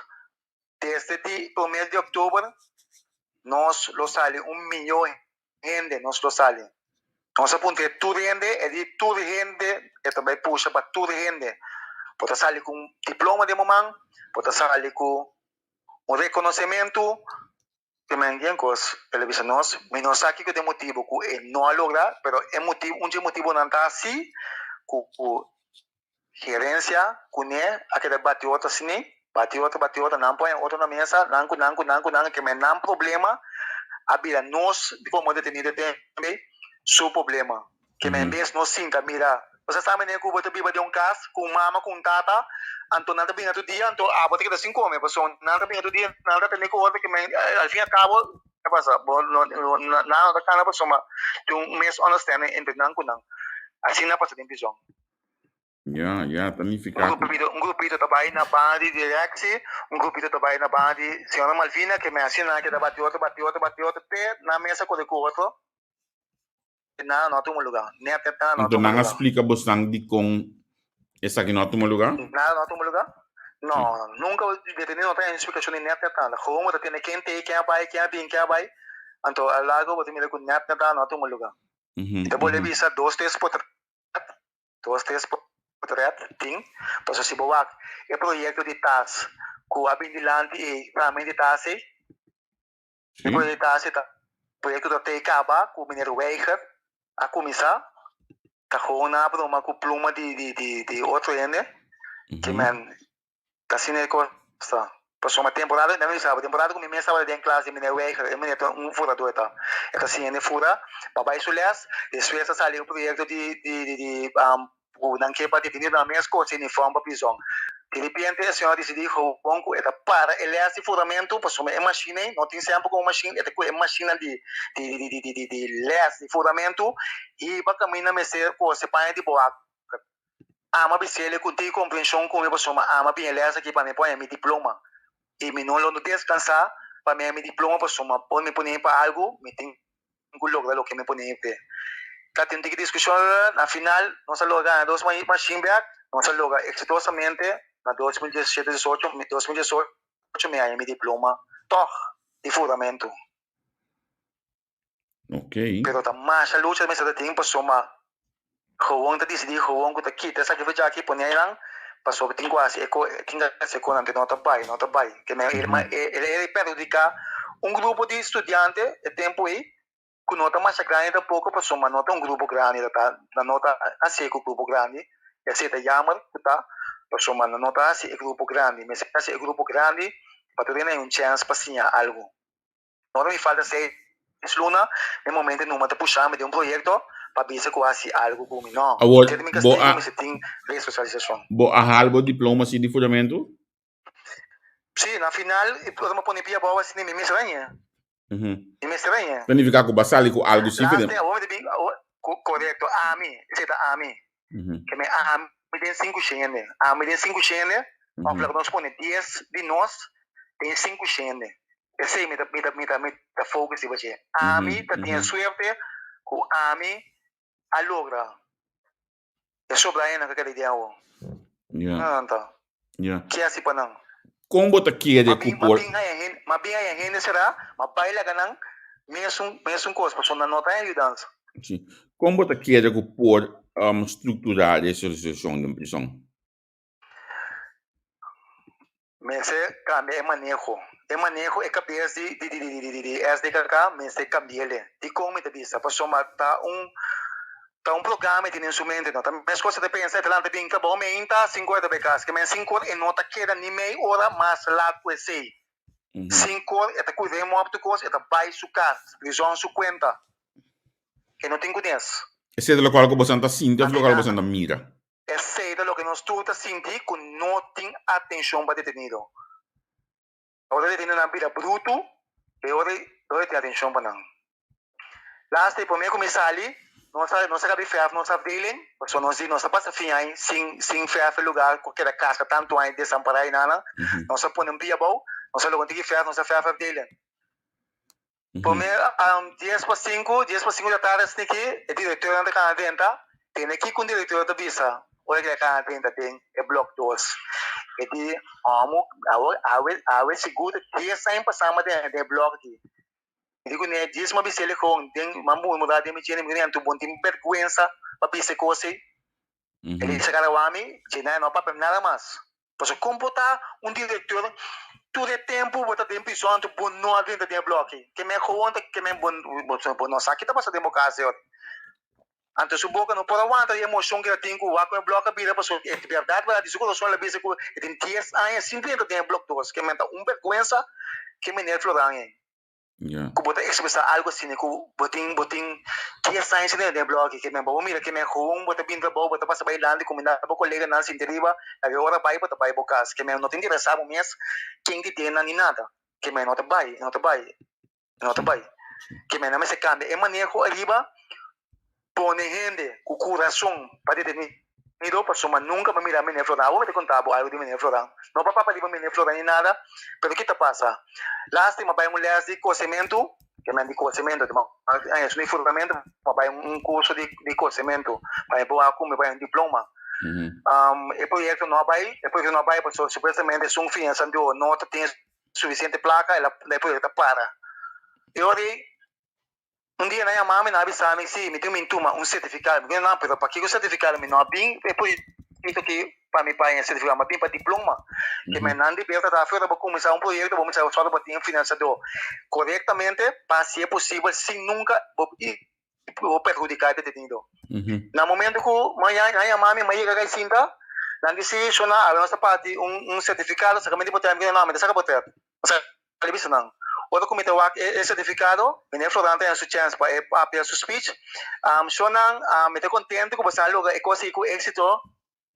Desde di promé di òktober nos lo sali un mihó hende, nos lo sali. Nos a puntra tur hende, e di tur hende e ta bai pusha pa tur hende. Bo ta sali ku un diploma den bo man, bo ta sali ku un rekonosementu. Te men bien kos, el a bisa nos, mi no sa kiko ta e motibu ku e no a logra, pero e motibu, un dje motibunan ta si ku gerencia kuné a keda bati otro asini, bati otro, bati otro, nan pone otro na mesa, nan ku nan ku nan ku nan, ke men nan problema a bira nos komo detenido tambe su problema. Ke men bes nos sinta mira, bo sa sa manera ku bo ta biba den un kas ku un mama ku un tata, anto nan ta bini tur dia, anto abo ta keda sin kome, pasobra nan ta bini tur dia, nan ta tene ku otro, ke men al fin al kabo ta pasa, bo no nan no ta kana pasobra tin un misunderstanding entre nan ku nan. Asina a pasa den prizòn. Ya, ya, ta nifiká ku. Un grupito ta bai na banda di Rexy, un grupito ta bai na banda di señora Malvina, ke men asina nan keda bati otro, bati otro, bati otro, te nan mesa kore ku otro, nada no a tuma lugá. Nèt, nèt nada no a Anto tuma nan a lugá. splika bosnan dikon esaki no a tuma lugá? Nada no a tuma lugá? No, nunka detenido no ta haña splikashon di nèt, nèt nada. Gewoon bo ta tende ken t'ei, ken a bai, ken a bin, ken a bai, anto a largo bo ta mira ku nèt, nèt nada no a tuma lugá. Mi ta bolbe bisa dos, tres potret. Dos tres potret tin, pasobra si bo wak e proyekto di tas ku a bin dilanti ei, plamen di tas ei, e proyekto di tas ei ta proyekto ta tei kaba ku meneer Weiger a kuminsá, ta gewoon nan a broma ku pluma di di di otro hende, ke men Ta asina e kos ta. Pasobra temporada, mi bisa bo, temporada ku mi mes tabata den klas di meneer Weiger, e meneer ta un furador e ta. E ta siña hende fura pa bai su les, despues ta sali un proyekto di di di ku nan ke pa detenido nan mes kose uniform pa prizòn. Di repente e señor a disidí gewoon ku e ta para e les di furamentu pasobra e mashina ei no tin semper ku un mashin, e ta ku e mashinnan di di di di di les di furamentu hiba kaminda mester kose paña di boak. Ama bisele ku tin komprenshon ku mi pasobra ama bin e lès aki pa mi por haña mi diploma i mi no lo no deskansá pa mi haña mi diploma pasobra ora mi pone pa algu mi tin ku logra loke mi pone p'e. Ta tin un tiki diskushon na final nos a logra gana dos mashin bèk nos a logra eksitosamente na 2017 18 2018 mi haña mi diploma tòg di furamentu. Ok. Pero ta masha lucha mester ta tin pasobra gewoon ta disidí gewoon ku ta kita esaki fecha aki pone einan pasobra tin ku hasi e ko tin ku hasi e konan te no ta bai no ta bai ke men el e perhudiká un grupo di studiante e tempu ei ku no ta masha grandi tampoko pasobra no ta un grupo grandi ta ta nan no ta hasi ku grupo grandi esei ta yamer ku ta pasobra nan no ta hasi e grupo grandi mester hasi e grupo grandi pa tur hende hay un chèns pa siña algu. Ora mi falta seis luna, e momento numa ta pusha mi den un proyecto pa bisa cu haci algo cu mi. No, Awor, te mi bo castigo a mi si tin resocialisacion. bo a haal bo diploma si di fundamento? Si, na final, ora mi pone pia abou asina mi mester haña. Mi mester haña. Ta nifica cu bo a sali cu algo si Laatste, awor mi ta bin, awor, corecto, ami, esey ta ami. Ke mi ami den sinku shende, ami den sinku shende, of laga nos pone dies di nos den sinku shende. Esei mi ta mi ta mi ta mi ta focus riba dje. Ami ta tin e suerte ku ami a logra e sobra hendenan ku a keda di awor. Nan ta ke hasi pa nan. Kon bo ta kere ku por. Ma bin haña hende, ma bin haña hende será, ma bai laga nan mesun mesun kos pasobra nan no ta haña yudansa. Si. Kon bo ta kere ku por strukturá resosiashon den prison? Mester cambia e maneho. E maneho, e cabes di di di di di di SDKK mester cambiele. Dicon mi ta bisa? Pasobra ta un ta un programa e tin den su mente. No ta mescos e ta pensa e ta lanta bin trabao meinta cinco ora ta bay cas. Kimen cinco ora e no ta keda ni mei ora mas laat cu esey. Cinco ora e ta cuida e mop tur cos e ta bay su cas. Prizon su cuenta. E no tin cu nes. Esey ta locual cu boso ta sinti of locual cu boso ta mira? Esei ta loke nos tur ta sinti ku no tin atenshon pa detenido. Ora detenidonan bira brutu, e ora e tin atenshon pa nan. Laatste i promé ku mi sali, nos a nos a kabi fèrf nos afdeling, pasobra nos di nos a pasa fin aña sin sin fèrf e lugar ku keda kaska tantu aña desampará i nana. Nos a pone un pia abou, nos a logra un tiki fèrf, nos a fèrf afdeling. Promé 4:50, 4:50 di atardi asina ki e direktornan ta kana drenta, tene kiko un direktor ta bisa ora ku e kana drenta den e blòk dos. E di, Amo, awor, awe, awe sigur ta 10 aña pasá mi a drenta den e blòk aki. Mi di kuné, djis mi a bisa el kon den, mi a murmurá den mi djende, mi di kuné, anto bo no tin bèrgwensa pa bisa e kos ei? El a saca awa mi, dje nan no a papia nada mas. Pasobra con bo ta un director tur e tempo bo ta den prison anto bo no a drenta den e bloki. Ke men gewoon ta ke men bo bo no sa ki ta pasa den bo cas señor. Anto su boca no por a wanta e emocion ke ta tin cu wak con e blok a bira pasobra e berdad berdad di su corazon el a bisa cu e tin dies aña sin drenta den e blok dos. Ke men ta un berguensa ke meneer Floran ei. Yeah. Ku bo ta ekspresá algu asina ku bo tin bo tin 10 aña sin den blòki ke men bo mira ke men gewoon bo ta bin trabou bo ta pasa bai lanti kumindá bo koleganan sinti riba laga e ora bai bo ta bai bo kas ke men no ta interesá bo mes ken di den nan ni nada ke men no ta bai no ta bai no ta bai ke men nan mester kambia e maneho ariba Pone hende ku kurason pa detenido pasobra nunka bo mira Meneer Floran. Awor mi ta konta bo algu di Meneer Floran. No pa papia riba Meneer Floran ni nada, pero ki ta pasa? Lastima bai un les di kosementu, ke men di kosementu, es un furamentu, ma bai un kurso di kosementu pa mi por a kumpli bai un diploma. E proyekto no a bai, e proyekto no a bai pasobra supuestamente esun finansiador no ta tin sufisiente plaka, e proyekto a para. E ora ei Un dia nan yama mi, nan a bisa mi, si, mi tin mi tuma un sertifikado. Mi di, no, pero pakiko sertifikado? Mi no a bin e proyekto aki pa mi paña sertifikado, mi a bin pa diploma. Ke men nan di Bertha ta afuera bo kuminsá un proyekto, bo kuminsá sòru bo tin un finansiadó korektamente pa hasi e posibel sin nunka bo bo perhudiká e detenido. Na momento ku nan yama mi, mi a yega kai sinta, nan di, si, shona, awe nos ta parti un sertifikado, saka mi di potrèt. Mi di, no, mi ta saka potrèt. A bisa nan, Ora ku mi ta wak e sertifikado, Meneer Floran ta haña su chèns pa e papia su speech. Shonnan, mi ta kontentu ku boso a logra e kos ei ku éksito.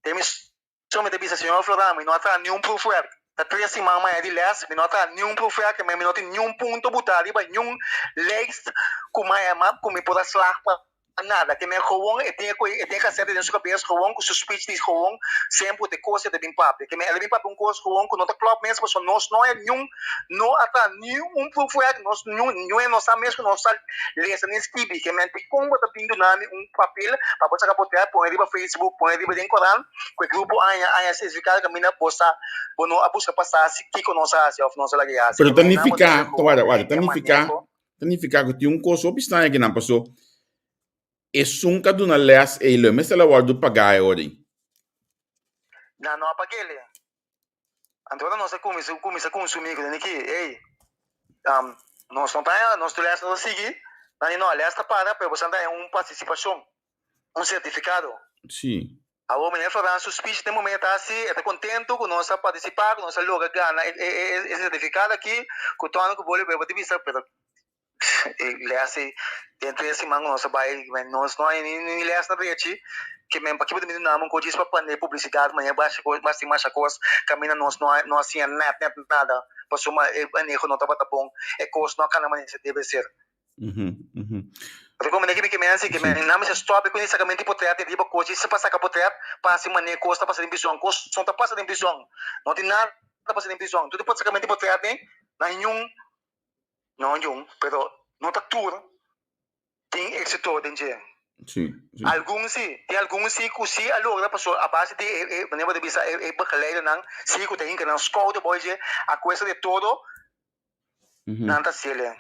Den mi shon mi ta bisa, Señor Floran, mi no a traha niun proefwerk. Ta tres siman maña di lès, mi no a traha niun proefwerk, mi no tin niun punto butá riba niun lijst ku maña ku mi por a slag pa Nada, ke men gewoon e tin e koe, e tin e kasete den su kabes gewoon ku su speech di gewoon semper ku te kos e ta bin papia. Ke men el a bin papia un kos gewoon ku no ta klòp mes pasobra nos no a niun no a traha niun proefwerk, nos niun niun e no sa mes ku nos sa lesa ni skibi. Ke men dikon bo ta bin duna mi un papel pa bo saka bo tèt pone riba Facebook, pone riba den koran ku e grupo aña aña sertifikado kaminda bo sa bo no a buska pa sa si kiko nos a hasi òf nos a laga e hasi. Pero Ke ta men nan bo ta nifiká, mira ta gewoon warda, warda, ta e nifiká maneho. Ta nifiká ku tin un kos hopi straño akinan pasó esun ku a duna lès ei lo mester a wòrdu pagá e ora ei. Nan no a pag'el. Anto ora nos a kuminsá kuminsá kunsumí ku niki, ey, nos no ta haña, nos tur lès no ta sigui. Nan di no, lès ta para, pero boso ta haña un partisipashon, un sertifikado. Sí. Awor meneer Floran su speech den momento ta asi, e ta contento cu nos a participa, cu nos a logra gana e certificado aki, cu Tony cu Bolio beba di bisa, pero e les ei den tres siman cu nos a bay, nos no hay ni les na drechi, ke men pakiba ta bini duna un cos pa pone publicidad manera basi basi masha cos caminda nos no a siña net net nada, pasobra e maneho no tabata bon, e cos no a cana manera debe ser. Recomendé ki mi ke men si ke men nan mester stop e ku sakamento di potret riba kos djis pa saka potret pa hasi mane kos ta pasa den prison kos no ta pasa den prison no tin nada ta pasa den prison tur e sakamento di potret den nan yun no yun pero no ta tur tin exito den dje algun si tin algun si ku si a logra pasobra a base di e manera bo ta bisa e begeleidernan si ku ta hinka nan skouder bo dje akuesta de todo Nan ta sele.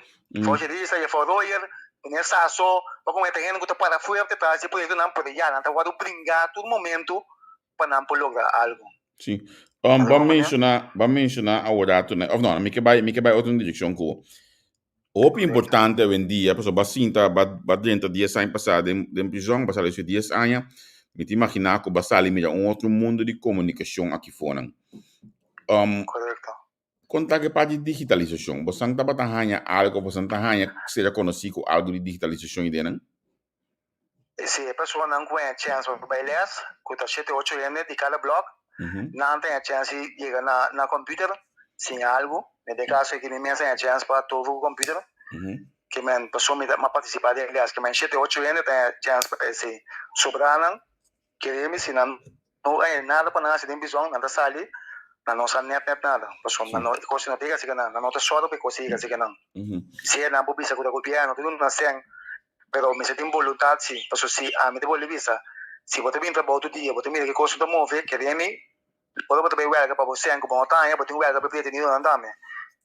Foshi Risa, Jefrouw Royer, Meneer Sasso, pa con e ta hende cu ta para fuerte tras di proyectonan, pero ya nan ta wordo bringa tur momento pa nan por logra algo. Sí. Bo a menciona, bo a menciona aworato, of no, mi ke bai, mi ke bai otro direccion cu bo. Hopi importante awendia, pasobra bo a sinta, bo a drenta dies aña pasa den, den prison, bo a sali su dies aña, mi ta imagina cu bo a sali mira un otro mundo di comunicacion aki fonan. Correcto. Kon ta ke parti di digitalisashon? Bosan tabata haña algu, bosan ta haña sera konosí ku algu di digitalisashon i denan? Si e personanan ku haña chèns pa bai lès, ku ta shete ocho hende di kada blòk, nan ta haña chèns di yega na na kòmpiuter, siña algu. Den e kaso aki mi mes a haña chèns pa tofu ku kòmpiuter, ke men pasobra mi ta partisipá den lès, ke men shete ocho hende ta haña chèns pa esei. Sobranan, kere mi si nan no haña nada pa nan hasi den prizòn, nan ta sali. Nan no sa nèt nèt nada, pasobra nan no, e kos no ta yega asina nan, nan no ta sòru pa e kos yega asina nan. Si nan por bisa ku ta gobièrnu ta duna sèn, pero mester tin boluntat si, pasobra si ami ta bolbe bisa, si bo ta bin trabou tur dia, bo ta mira ku e kos no ta move, kere mi, ora bo ta bai wèlga pa bo sèn ku bo no ta haña, bo tin wèlga pa e detenidonan tambe.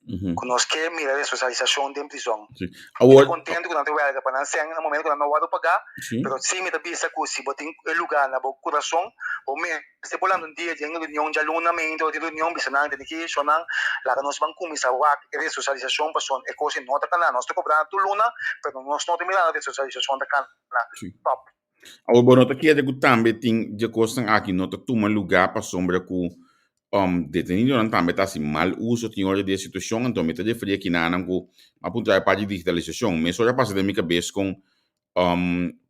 Ku nos ke mira resosialisashon den prizòn. Sí. Mi ta Awor, kontentu ku nan ta wèlga pa nan sèn na momento ku nan no wòrdu pagá, sí. pero sí mi ta bisa ku si bo tin e lugá na bo kurason, bo mester por lanta un dia den reunion djaluna meinta ora tin reunion bisa nan tene ki shonnan laga nos ban kuminsá wak e resosialisashon pasobra e kos ei no ta kana. Nos ta kobrá tur luna pero nos no ta mirando resosialisashon ta kana Sí. tòp. Awor bo no ta kere ku tambe tin dje kosnan aki no ta tuma lugá pasobra ku detenidonan tambe ta hasi mal uso tin ora di e situashon, anto mi ta referí aki nanan ku a puntra e parti di digitalisashon. Mesora a pasa den mi kabes kon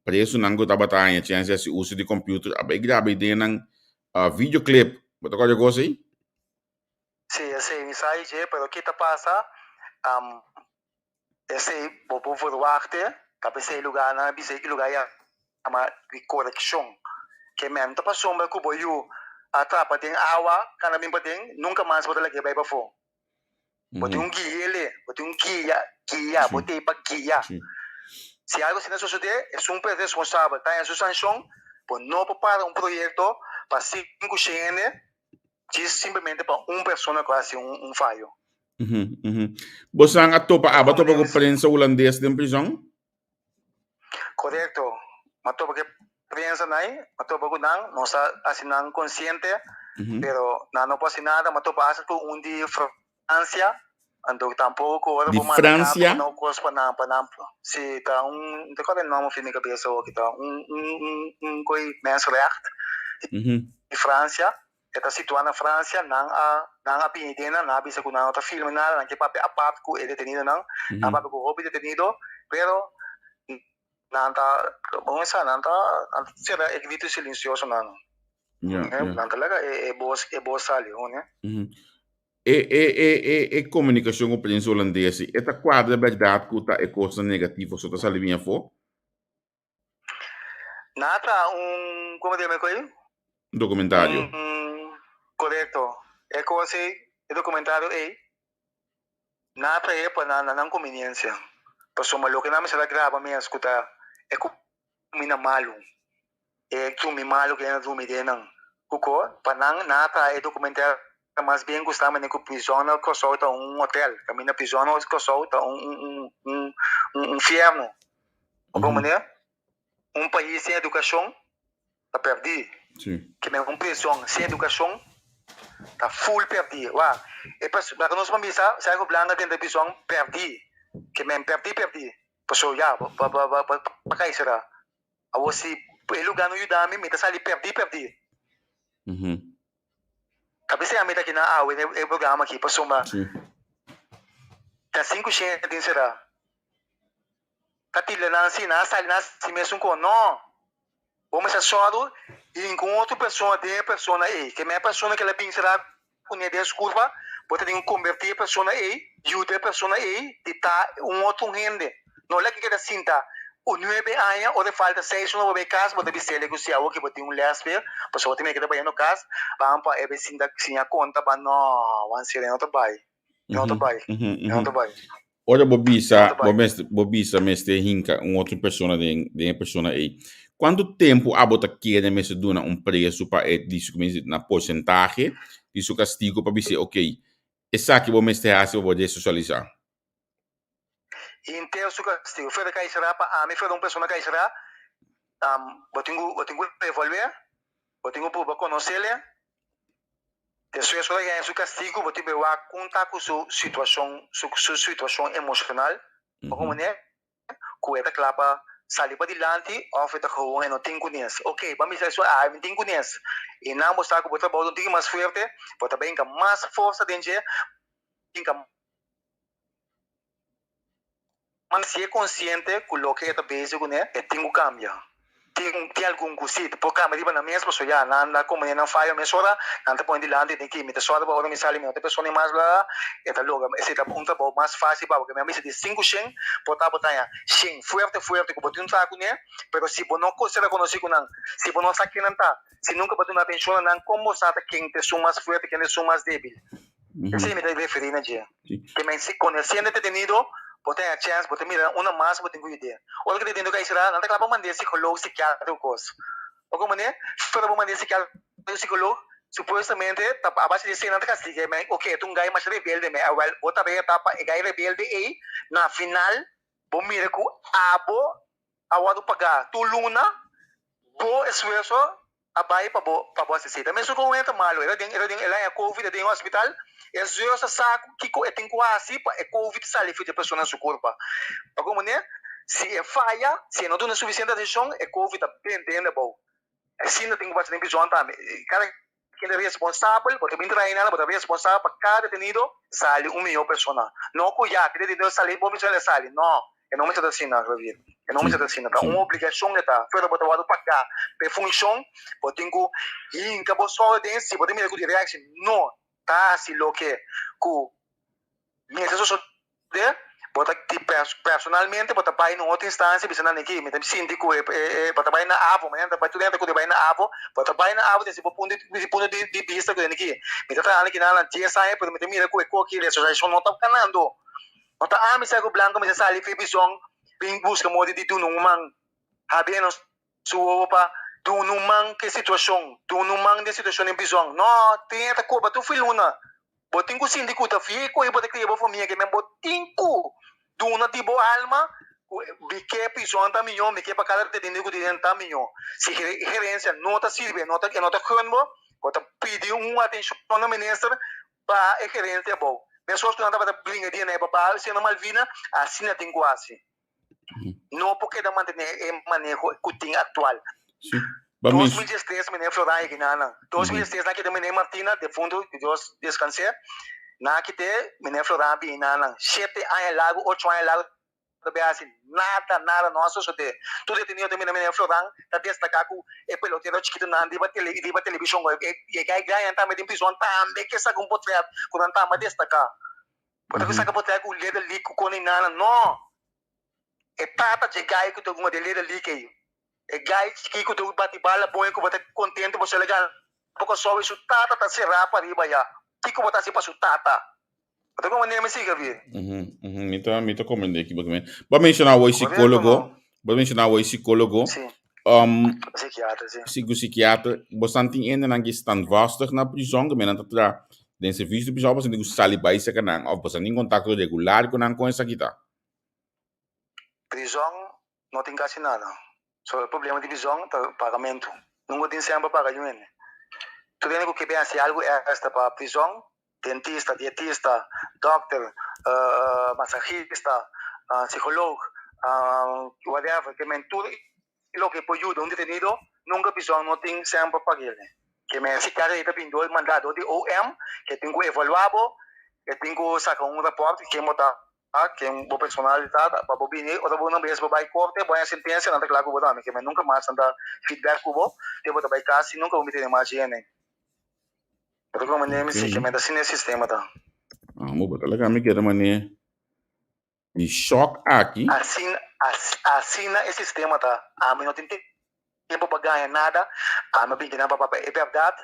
presonan ku tabata haña chèns di hasi uso di kòmpiuter a bai graba i den nan videoclip. Bo ta kòrda e kos ei? Sí, esei mi sa i dje, pero ki ta pasa? Esei bo por verwachtte, ta p'esei lugarnan a bisa e lugar yama di korekshon. Ke men ta pasobra ku bo yu a trapa den awa kana bin paden, nunka mas bo ta lag'é bai pafó. Bo tin un guiele, bo tin un guia, guia, bo t'ei pa guia. Si algu asina sosodé, esun por e responsabel ta haña su sanshon, bo no por para un proyekto pa sinku shende djis simplemente pa un persona ku a hasi un fayo. Bosan a topa aba topa ku prensa hulandes den prizòn? Korekto. Mi a topa ku e prensa nai, mi a topa ku nan, nos a hasi nan konsiente, pero nan no por hasi nada. Mi a topa hasta ku un di Fransia, anto tampoko ku ora Di bo manda kaba Fransia? no kos pa nan, pa nan, si ta un, no ta kòrda e nòmber for mi kabesa awor aki, ta un un un un koi mensrecht di Fransia. E ta situá na Fransia, nan a nan a bini den nan, nan a bisa ku nan no ta filma nada, nan ke papia apart ku e detenidonan, nan a papia ku hopi detenido, pero nan ta, bon e sa, nan ta nan ta sera e grito silensioso nan, nan ta laga e bos e bos sali, hoor. E e e e e komunikashon ku prensa holandes e ta kuadra bèrdat ku ta e kosnan negativo so ta sali bin afó? Nan a traha un, como te yama e koe? Un documentario. Un, korekto. E kos ei, e documentario ei, nan a trahe pa nan, na nan conveniencia. Pasobra loke nan mester a graba mes ku ta e kumina malu, e drumi malu ku nan a drumi den nan. Kuko? Pa nan, nan a traha e documentario mas bien ku sta manera ku prizòn na Kòrsou ta un hotel, kaminda prizòn na Kòrsou ta un, un, un, un, un fierno. Bo manera, un pais sin edukashon ta pèrdí. Ke men un prison sin edukashon ta ful pèrdí. Wak, e pers, laga nos por bisa, Sergio Blanca den prison pèrdí. Ke men pèrdí pèrdí. Pasobra ya, bo bo bo bo bo kai sera. Awor si e lugá no yuda mi, mi ta sali pèrdí pèrdí. Ta bisa ami ta kina awe den e programa aki pasobra ta 500 tin sera. Ta tilda nan si nan a sali nan si mesun kon no bo mester sòru hinka un otro persona den e persona ei ke men e persona ke la bin sera kuné den su kurpa bo ta tin ku kombertí e persona ei yuda e persona ei di ta un otro hende no laki keda sinta un nuebe aña ora e falta seis luna bo bai kas bo ta bis'el ku si awor ke bo tin un lès p'e pasobra bo ta mira ke ta bayendo kas ban pa e bai sinta siña konta ban no wan sera e no ta bai e no ta bai e no ta bai. Ora bo bisa, bo mester, bo bisa mester hinka un otro persona den, den e persona ei. Kuantu tempu abo ta kere mester duna un preso pa e di su na porsentahe di su kastigo pa bis'é okey, esaki bo mester hasi pa bo resosialisá? Henter su kastigo. Fuera kai será pa ami, fuera un persona kai será, bo tin ku, bo tin ku evalu'é, bo tin ku pruba konos'é. Despues ora haña su kastigu bo tin wak kon ta ku su situashon su su situashon emoshonal ora manera ku e ta kla pa sali padilanti òf e ta gewoon e no tin kunes. Oke ban bisa esun a mi tin kunes i nan bo sa ku bo trabou ta un tiki mas fuerte bo ta benka mas forsa den dje benka mas si e konsiente ku loke e ta bezig kuné e tin ku kambia. Tin tin algun ku si por kambia riba nan mes pasobra ya nan a komene nan fayo mesora, nan ta pone dilanti den ki mi ta sòru pa ora mi sali mi no ta persona mas bla bla, e ta logra. Esei ta un trabou mas fásil pa bo, ke mi a bisa di sinku shen por ta bo ta haña shen fuerte fuerte ku bo tin un traha kuné, pero si bo no sera konosí ku nan, si bo no sa ken nan ta, si nunka bo duna atenshon na nan, kon bo sa ta ken ta esun mas fuerte, ken ta esun mas débil? Esei mi ta referí na dje. Te men si konosiendo e detenido, bo ta haña chèns, bo ta mira una mas bo tin ku yud'é. Ora ku detenido kai será, nan ta kla pa mand'é sikolog, sikiatra ku kos. Oko manera, fuera bo mand'é sikiatra ku sikolog, supuestamente ta a base di esei nan ta kastig'é. Men, oke, e ta un gai masha rebelde, men, awèl, bo tarea ta pa e gai rebelde ei, na final, bo mira ku abo a wòrdu pagá tur luna, bo esfuerso a bai pa bo pa bo asistí. Ta mesun ku un hende ta malu, e ta den e ta den el a haña covid, e ta den hospital, e zuster a sa ku kiko e tin ku hasi pa e covid sali for di e persona su kurpa. Pa ku manera, si e faya, si e no duna sufisiente atenshon, e covid ta bente hende abou. Asina tin ku pasa den prizòn tambe. Kada ken ta responsabel, bo ta bin traha einan, bo ta responsabel pa kada detenido sali un mihó persona. No ku ya, ki detenido sali, bo mester a sali. No. E no mester ta asina, Javier. E no mester ta asina. Ta un obligashon e ta. Fuera bo ta wòrdu pagá pa e funshon, bo tin ku hinka bo sòl den si bo ta mira ku di reaksi no ta hasi loke ku mester sosodé, bo ta di personalmente bo ta bai na un otro instansia bisa nan aki mi ta sinti ku e bo ta bai na avo, mañana ta bai tur hende ku ta bai na avo, bo ta bai na avo den si bo punto di punto di bista ku aki mi ta trahando aki nan dies aña pero mi ta mira ku e koki resosiashon no ta kanando. No ta ami sa ku blanco mester sali fi prizon bin buska moda di duna un man. Habia nos su wowo pa duna un man ke situashon, duna un man den situashon den prizon. No, tin e ta koba tur fi luna. Bo tin ku sinti ku ta fi ku bo ta kria bo famia ke men bo tin ku duna di bo alma ku mi ke prizon ta mihó, mi ke pa kada detenido ku tin den ta mihó. Si gerencia no ta sirbi, e no ta e no ta gun bo, bo ta pidi un atenshon na minister Baha e gerente abou. Meskos ku nan tabata bringa dia na e baba siendo Malvina, asina tin ku hasi. No por keda mantené e maneho ku tin aktual. Sí. Ba mens. 2013 meneer Floran yega na nan. 2013 nan keda meneer Martina, defunto, ku Dios deskans'é. Nan a kit'é, meneer Floran a bini na nan. Shete aña largu, ocho aña largu. ta bay haci nada, nada no a sosode. Tur detenido ta mira meneer Floran ta destaca cu e pelotero chikitonan riba tele riba television y e guy grandinan tambe den prison tambe ke saca un potret cu nan tambe a destaca. Bo ta saca potret cu Little League cu con y nana, no! E tata dje guy cu ta hunga den Little League ey, e guy chiki cu ta bati bala bon y cu bo ta contento pasobra el a gana Pasobra su tata ta cera pariba ya, kico bo ta haci pa su tata? Bo ta comprende mi si, Javier? Mhm, mhm, mi ta, mi ta comprende ki bo ta men. Bo a menciona awor Correcto, psicólogo, no? bo a menciona awor psicólogo. Sí. Um, Psiquiatra, sí. sí, ku psiquiatra. Bo san tin hendenan ki standvastig na prison, ku men ta tra den servicio di prison, bo san tin ku sali bai seka nan, of bo san tin contacto regular ku nan, kon esaki ta? Prison no tin casi nada. So e problema di prison ta pagamento. Nunca tin semper paga yu hende. Tur hende ku ke bin hasi algu extra pa prison, dentista, dietista, dokter, masahista, psicoloog, whatever, ke men tur loke por yuda un detenido, nunca prison no tin semper pag'el. Ke men si kada e ta bin dor manda dor di OM, ke tin ku evalua bo, e tin ku saka un raport ken bo ta, ken bo personalidad ta, pa bo bini ora bo una bes bo bai korte, bo haña sentensia, nan ta kla ku bo tambe, ke men nunca mas nan ta feedback ku bo, te bo ta bai kas i nunca bo miti den mas hende. Bo ta comprende mi? Si, ke men ta asina e sistema ta. Ah, bo ta laga mi keda mane di shock aki. Asina, asina e sistema ta. Ami no tin tempo pa gaña nada. Ami a bin kinan pa papia e bèrdat,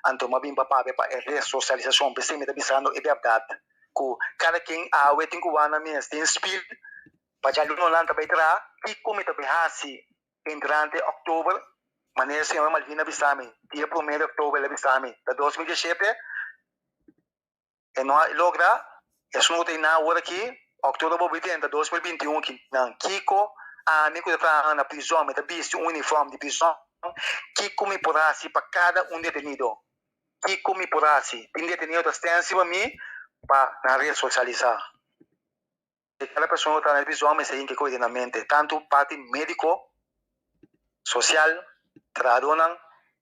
anto mi a bin pa papia pa e resosialisashon. P'esei mi ta bisando e bèrdat, ku kada ken awe tin ku wak nan mes den spil pa djalunonan ta bai traha, kiko mi ta bai hasi Entrante oktober, manera señora Malvina a bisa mi, dia prome di oktober el a bisa mi, ta 2017, e no a logra, esun ku ta einan awor aki, oktober bo bin drenta 2021 aki nan, kiko ami ku ta traha na prizòn, mi ta bisti un uniform di prizòn, kiko mi por hasi pa kada un detenido? Kiko mi por hasi? Tin detenido ta stensi pa mi pa nan resosialisá. E kada persona ku ta na e prizòn mester hinka e koe den nan mente, tantu parti médiko, sosial, trahadónan,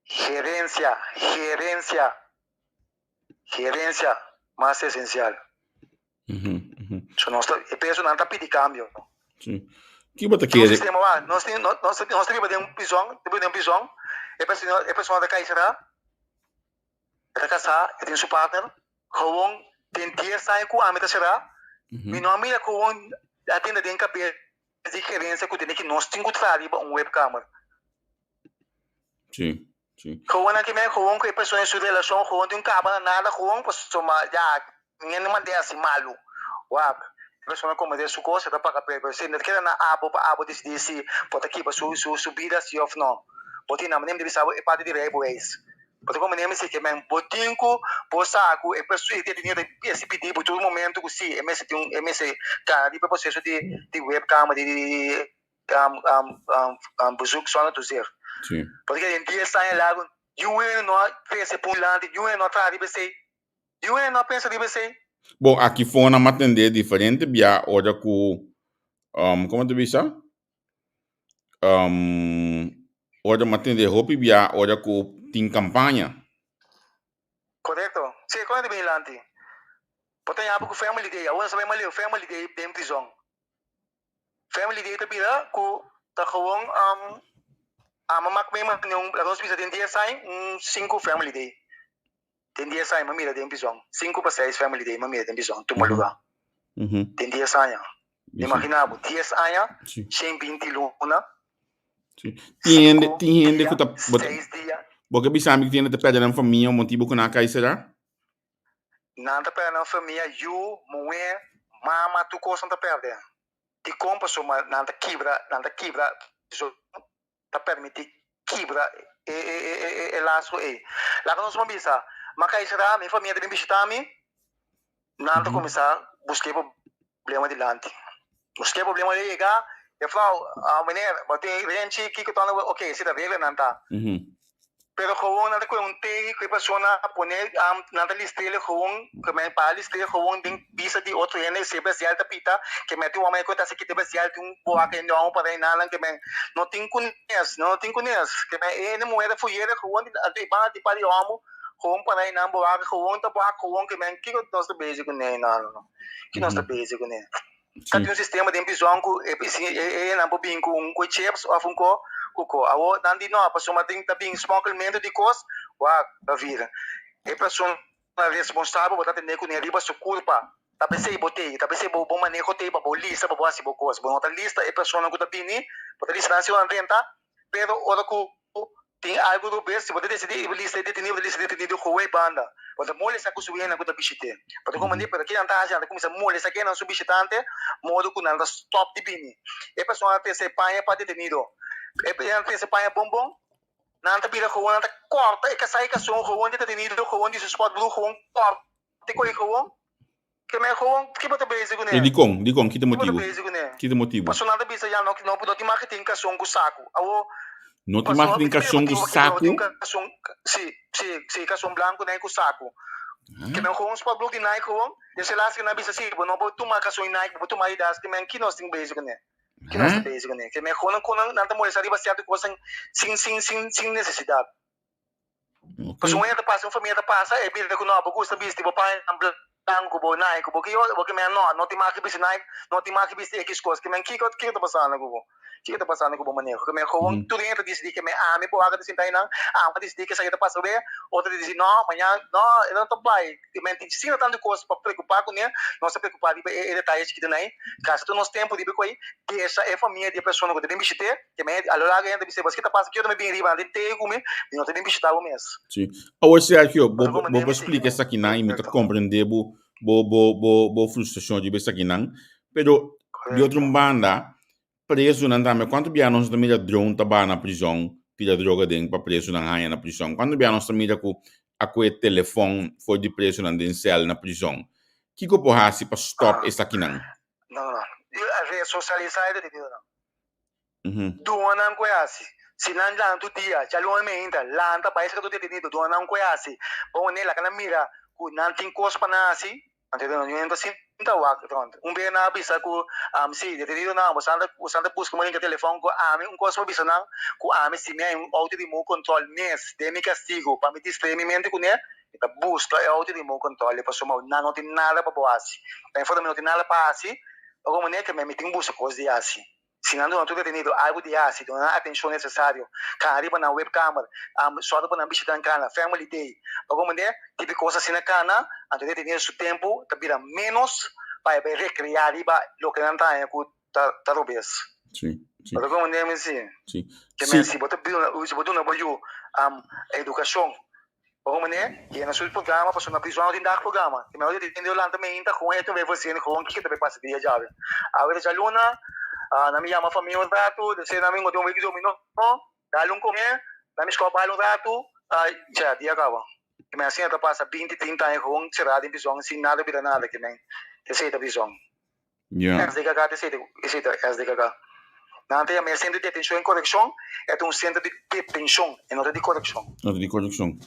gerensia, gerensia, gerensia, mas esensial. So nos ta, e pesonan ta pidi kambio. Sí. Ki bo ta Nos kere? sistema wak, nos tin, nos, nos, nos ta biba den un prizon, ta biba den un prizon, e persona, e persona ta kai será, e ta kasá, e tin su partner, gewoon den dies aña ku ami ta será, mi no a mira gewoon a tende den kabes di gerencia ku tene ki nos tin ku traha riba un webkamer. Sí, sí. Gewoon aki men, gewoon ku e persona en su relashon, gewoon tin un kaba na nada, gewoon pasobra ya, mi no mand'é hasi malu. Wak, e persona komete su kos, e ta paga p'e, pero si no ta keda na abo pa abo disidí si bo ta kiba su su su bida si òf no. Bo tin nan manera mi ta bisa bo e parti di rijbewijs. Bo ta komprendé mi si ke men bo tin ku bo sa ku e perso e detenido ta mester pidi bo tur momento ku si e mester tin un e mester gana riba e proseso di di webkamer di di bezoek zonder toezicht. Sí. Pasobra den dies aña largu niun hende no a trese pun lanti, niun hende no a traha riba esei, niun hende no a pensa riba esei. Bon, aki for nan a tende diferente bia ora ku, komo ta bisa? Ora mi a tende hopi bia ora ku tin kampaña. Korekto. Si, kon e ta bini lanti? Bo ta yama ku Family Day. Awor nos ta bai maleu Family Day den prizon. Family Day ta bira ku ta gewoon ama mak mi mane un, laga nos bisa den dies aña un sinku Family Day. Den dies aña mi a mira den prizon. Sinku pa seis Family Day mi a mira den prizon tuma luga. Den dies aña. Imagina bo, dies aña, 120 luna. Sí. Tin hende, Sinku tin hende dia, ku ta, bo ta, seis dia. bo ke bisa mi ku tin hende ta pèrdè nan famia un motibu ku nan a kai será? Nan ta pèrdè nan famia, yu, muhé, mama, tur kos nan ta pèrdè. Dikon? Pasobra nan ta kibra, nan ta kibra, ta permití kibra e e e e e laso ei. Laga nos por bisa, Ma kai será mi famia ta bin bishitá mi? Nan ta kuminsá buska e problema dilanti. Buska e problema di yega, Juffrouw, meneer, bo tin renchi, kiko ta no? Oké, si ta regla nan ta. Pero gewoon nan ta kohe un tehi ku e persona a pone, nan ta listr'el gewoon, ke men para listr'el gewoon den bista di otro hende, si e bestial ta pita, ke men tin un homber ku ta hasi kita e bestial tin un boaka hende homber para enanan, ke men no tin kunes, no tin kunes, ke men e hende muher ta fuyere gewoon di e banda di par di homber, gewoon para enan boaka, gewoon ta boaka gewoon, ke men kiko nos ta bezig kuné enanan, kiko nos ta bezig kuné. Ta tin un sistema den prizòn ku e hendenan por bin ku un ku chips òf un ko ku ko. Awor nan di no, pasobra tin ta bin smokkelmentu di kos, wak ta vira. E persona responsabel bo ta tende kuné riba su kulpa. Ta p'esei bo tei, ta p'esei bo maneho tei pa bo lista pa bo hasi bo kos. Bo no ta lista e persona ku ta bini, bo ta lista nan si ora nan drenta, pero ora ku Tin algu robes, si bo ta desidí i lista e detenido, bo ta lista e detenido goe banda. Bo ta molesta ku su hendenan ku ta bishit'é. Bo ta komprendé? Pero kinan ta hasi? Nan ta kuminsá molesta kennan su bishitante, modo ku nan ta stòp di bini. E persona ta trese paña pa detenido. E nan ta trese paña bon bon, nan ta bira gewoon, nan ta kòrta e kasá i kason gewoon di e detenido, gewoon di su spòtbroek, gewoon kòrta e koe gewoon. Ke men gewoon, ki bo ta bezig kuné? I dikon? Dikon? Ki ta Ki bo ta motibu? bezig kuné? Ki ta motibu? Pasobra nan ta bisa ya no no no tin mag tin kason ku saku. Awor, No tin mag pasobra tin mi ta mira kason ku motibu pa kiko no saku? tin kason, si, si, si, kason blanku nai ku saku. Ke men gewoon spòtbroek di Nike gewoon, den se las ke nan bisa si bo no por tuma kason di Nike, bo por tuma Adidas, ke men ki nos tin bezig kuné? Ki nos ta bezig kuné? Ke men gewoon nan nan ta molesta riba sierto kosnan sin sin sin sin nesesidat. Pasobra un hende ta pasa, un famia ta pasa, e bira ku no, bo gusta bisti bo paña blanku ku bo Nike, bo ki bo ki men no, no tin mag di bisti Nike, no tin mag di bisti ekis kos. Ke men kiko kiko ta pasando ku bo? Kiko ta pasando ku bo maneho? Ke men gewoon tur hende ta disidí ke men ami por wak ta sinta einan, ami a disidí ke esaki ta pasa awe, otro ta disidí no, mañan no, e no ta bai. Ke men tin asina tantu kos pa preokupá kuné, nos ta preokupá riba e detaye chikitonan ei, gasta tur nos tempu riba ku ei, deja e famia di e persona ku ta bin bishit'é. Te me a lo largo hende bisa, Bos ki ta pasa ki yo ta me bin riba, nan tin te ku mi, mi no ta bin bishita bo mes. Sí. Awor Sergio, bo Pasobra bo manera por mi sigui splika mi. esakinan i mi ta Correcto. komprende bo bo bo bo bo frustrashon riba esakinan, pero di otro Correcto. banda prezunan tambe kuantu bia nos ta mira drone ta baha na prizòn tira droga den pa prezunan haña na prizòn? Kuantu bia nos ta mira ku a kue telefòn for di prezunan den sèl na prizòn? Kiko por hasi pa stòp Ah. esakinan? No, no, no. Resosialisá e detenidonan. Duna nan ku e hasi. Si nan lanta tur dia, djaluna meinta, lanta bai serka tur detenido, duna nan ku e hasi. Bon manera laga nan mira ku nan tin kos pa nan hasi, anto nan no ta sinta wak rònt. Un bes nan a bisa ku si detenidonan boso anda boso anda buska mi rinka telefòn ku ami, un kos mi a bisa nan ku ami si mi a un outo remote control mes den mi kastigu pa mi distrae mi mente kuné, mi ta buska e outo remote control pasobra nan no tin nada pa bo hasi. Mi no tin nada pa hasi, ora manera ke mi tin buska kos di hasi. Si nan duna tur detenido algu di hasi, duna nan atenshon nesesario, kana riba nan webkamer, sòru pa nan bishita nan kana, family day, pa komprendé tipo kos asina kana, anto e detenido su tempu ta bira ménos pa e bai rekreá riba loke nan ta haña ku ta robes. Sí, sí. Bo ta komprendé mi si? Sí. Ke men si bo ta duna, si bo duna bo yu edukashon Bo manera yena su programa pasobra na prizon no tin dagprograma. Te mehor di tin di lanta meinta gewoon e ta bay voorzien gewoon kiko ta bay pasa dia djawe. Awe ta djaluna, nan mi yama famia un ratu, despues nan mi ngote un wiki dominó, dal un come, nan mi scoba bal un ratu, ya, dia caba. Ke men asina ta pasa binti, trinta aña gewoon cera den prizon sin nada bira nada ke men esey ta prizon. Ya. SDKK ta esey esey ta SDKK. Nan ta yama e sentro di detenshon i korekshon, e ta un sentro di detenshon, e no ta di korekshon. No ta di korekshon.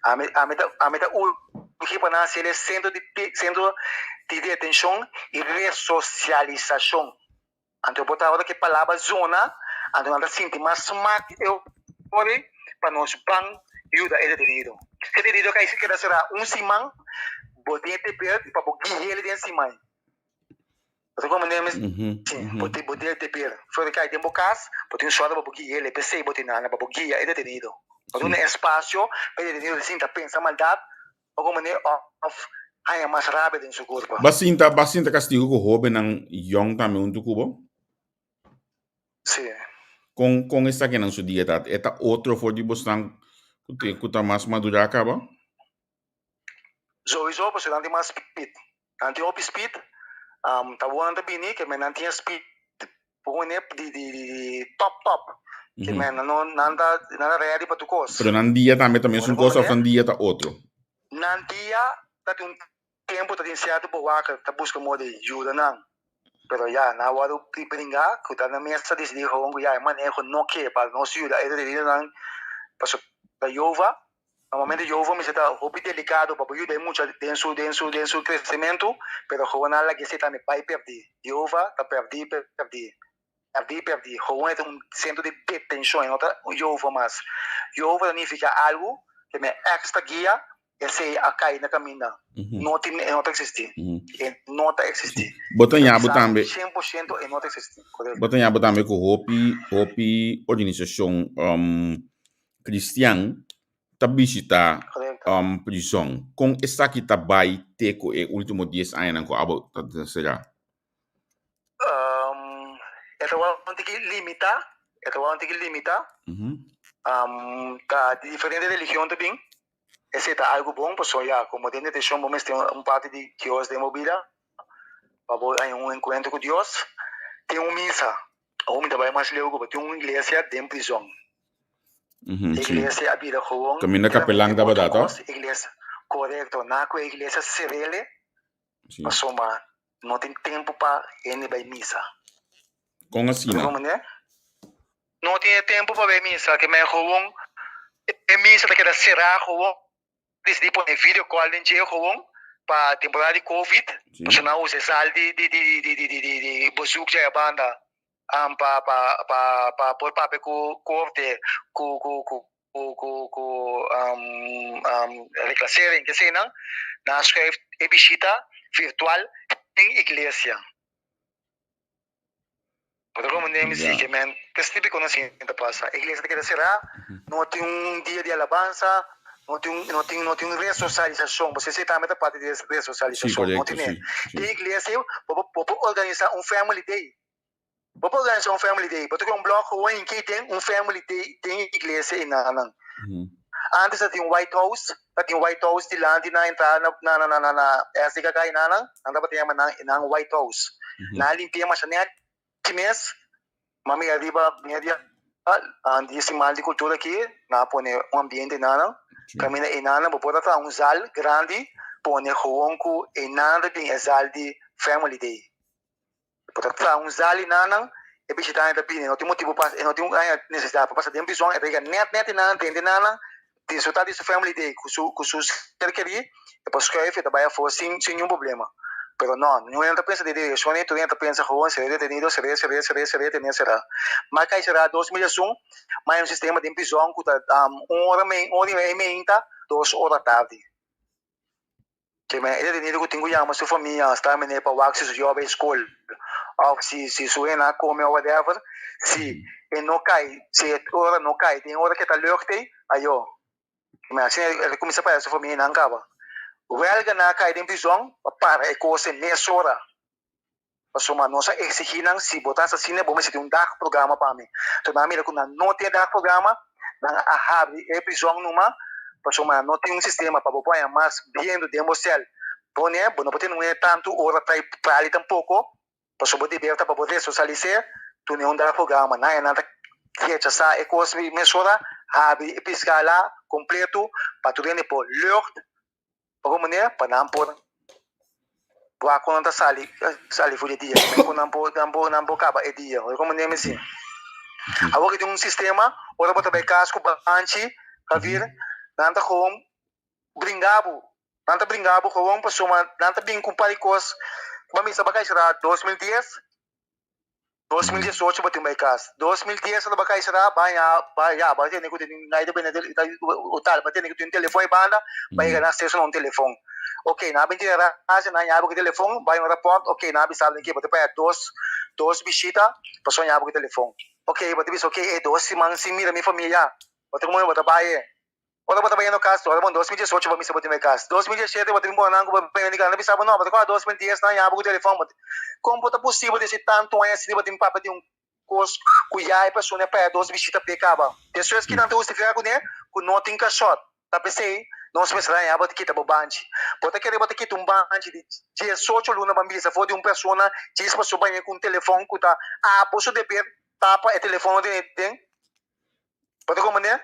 Ami ami ta ami ta urgi pa nan hasi el e sentro di sentro di detenshon i resosialisashon. Anto bo ta ora ku e palabra zona, anto nan ta sinti mas smak e ora pa nos ban yuda e detenido. E detenido ka keda será un siman, bo tin e deber pa bo gui'el den siman. Bo ta comprende mi? Sí, bo tin bo tin e deber. For di kai den bo kas, bo tin un suerte pa bo guia el, p'esei bo tin nana pa bo guia e detenido. Bo duna espasio pa e detenido ta sinta pensa maldat bo comprende òf haña mas rabia den su kurpa. Bo a sinta bo a sinta kastigu ku hóbennan yòn tambe huntu ku bo? Sí. Kon kon esakinan su dia ta? E ta otro for di bosnan ku te ku ta mas madurá kaba? Souiso pasobra nan tin mas speed. Nan tin hopi speed, ta bon nan ta bini ke men nan tin e speed pone di di di top top ke men nan no nan ta nan ta ready pa tur kos. Pero nan dia tambe ta mesun kos of nan dia ta otro? Nan dia ta tin un tempu ta tin sierto bewaker ta buska moda di yuda nan pero ya nan a wòrdu bringa ku ta nan mes a disidí gewoon ku ya e maneho no ke pa nos yuda e detenidonan pasobra Jehová Normalmente Jehovah mester ta hopi delicado pa bo yuda e mucha den su den su den su crecemento, pero gewoon nan laga esey tambe bay perdi. Jehovah ta perdi perdi perdi perdi. Gewoon e ta un centro di detencion, e no ta Jehovah mas. Jehovah ta nifica algo ke men extra guia, esey a cay na caminda. No tin e no ta existi. E no ta existi. Bo ta ña bo tambe. 100% e no ta existi. Correcto. Bo ta ña bo tambe cu hopi hopi organisacion Cristian ta bishita prison. Kon esaki ta bai te ku e ultimo dies añanan ku abo ta sera? E ta wou un tiki limita, e ta wou un tiki limita. Ta di diferente religion ta bin, esei ta algu bon pasobra ya komo den detenshon bo mester un parti di Dios den bo bida pa bo haña un enkuentro ku Dios. Tin un misa. Awor mi ta bai mas leu ku bo tin un iglesia den prizon. E iglesia a bira gewoon. Kaminda kapelan tabata to? Iglesia, korekto. Na ku e iglesia serele pasobra no tin tempu pa hende bai misa. Kon asina? No tin e tempu pa bai misa, ke men gewoon e misa ta keda será gewoon. Disidí pone video call den dje gewoon pa temporada di covid pasobra nan a usa e sal di di di di di di di bezoek dje banda pa pa pa pa por papia ku korte ku ku ku ku ku reclassering keseinan nan a schuif e bishita virtual den iglesia. Bo ta komprendé mi? Sí, ke men kes típiko nos hende ta pasa. Iglesia ta keda será, no tin un dia di alabansa, no tin un, no tin, no tin un resosialisashon. Bo esei tambe ta parti di resosialisashon. No tin e. Den iglesia bo por, bo por organisá un family day. Bo por organisá un family day. Bo ta kue un blòk gewoon hink'é den un family day den iglesia enanan. Antes ta tin White House, ta tin White House dilanti na entrada na na na na na SDKK enanan, nan tabata yama nan nan White House. Nan a limpia masha net ki mes, ma mira riba media di siman di kultura aki, nan a pone un ambiente enanan, kaminda enanan bo por a traha un zal grandi, pone gewoon ku enanan ta bin e zal di Family Day. Bo ta traha un zal enanan, e bishitante ta bini, e no tin motibu pa, e no tin nesesidat pa pasa den prizòn, e ta yega nèt nèt enanan, drenta enanan, disfrutá di su family day ku su ku su ser kerí, e por schuif, e ta bai afó sin sin niun problema. Pero no, niun hende ta pensa di e direkshon ei, tur hende ta pensa gewoon seré detenido, seré, seré, seré, seré, tene será. Mas kai será 2001, mas un sistema den prizòn ku ta un ora mei, un ora i meinta, 2 ora tardi. Ke men e detenido ku tin ku yama su famia sta mene pa wak si su yoba e skol. Òf si su hende a kome òf whatever, si e no kai, si e ora no kai den ora ku e ta lucht ei, ayo. Mi asina el a kuminsá paya su famianan kaba. Wèlga nan a kai den prizòn pa para e kos ei mesora. Pasobra nos a eksigí nan, si bo ta asesina bo mester tin un dagprograma pa mi. Enton nan a mira ku nan no tin e dagprograma, nan a habri e prizòn numa, pasobra nan no tin un sistema pa bo por haña mas bientu den bo sèl. Pone, bo no por tene un hende tantu ora ta trali tampoko, pasobra bo deber ta pa bo resosalis'é, tune un dagprograma. Nan e nan ta rechasá e kos mesora, habri e piskala kompletu pa tur hende por lucht. Poko manera pa nan por wak kon nan ta sali sali for di e dia, kon nan por nan por nan por kaba e dia. Oye kon manera mi si. Awor ki tin un sistema ora bo ta bai kas ku banchi Javier, nan ta gewoon bringa bo, nan ta bringa bo gewoon pasobra nan ta bin ku un par di kos. Bo a misa bo a kai sera 2010. 2018 bo tin bai kas. 2010 ora bo kai sera ba haña ba ya ba tene ku tin nai ta bende tal ba tene ku tin telefon e banda ba yega na akseso na un telefon. Ok nan a bin tene rasia nan haña bo ku telefon bai un rapòrt ok nan a bisa bo ke bo ta paya dos dos bishita pasobra haña bo ku telefon. Ok bo ta bisa ok e dos siman sin mira mi famia ya bo ta komo bo ta bai e. Ora bo ta bayendo kas, ora bo 2018 bo mester bo tin bai kas, 2017 bo tin bo nan ku bo bende nan ta bisa bo no, bo ta kòrda 2010 nan yama bo ku telefòn, bo kon bo ta posibel disi tantu aña asina bo tin papia di un kos ku ya e persona a pèrdè dos bishita p'e kaba. Despues kinan ta hustifiká kuné ku no tin kashòt, ta p'esei nos mester haña bo ta kita bo banchi. Bo ta kere bo ta kita un banchi di 18 luna ban bisa for di un persona djis pasobra bañ'é ku un telefòn ku ta abo su deber tapa e telefòn den? Bo ta comprende?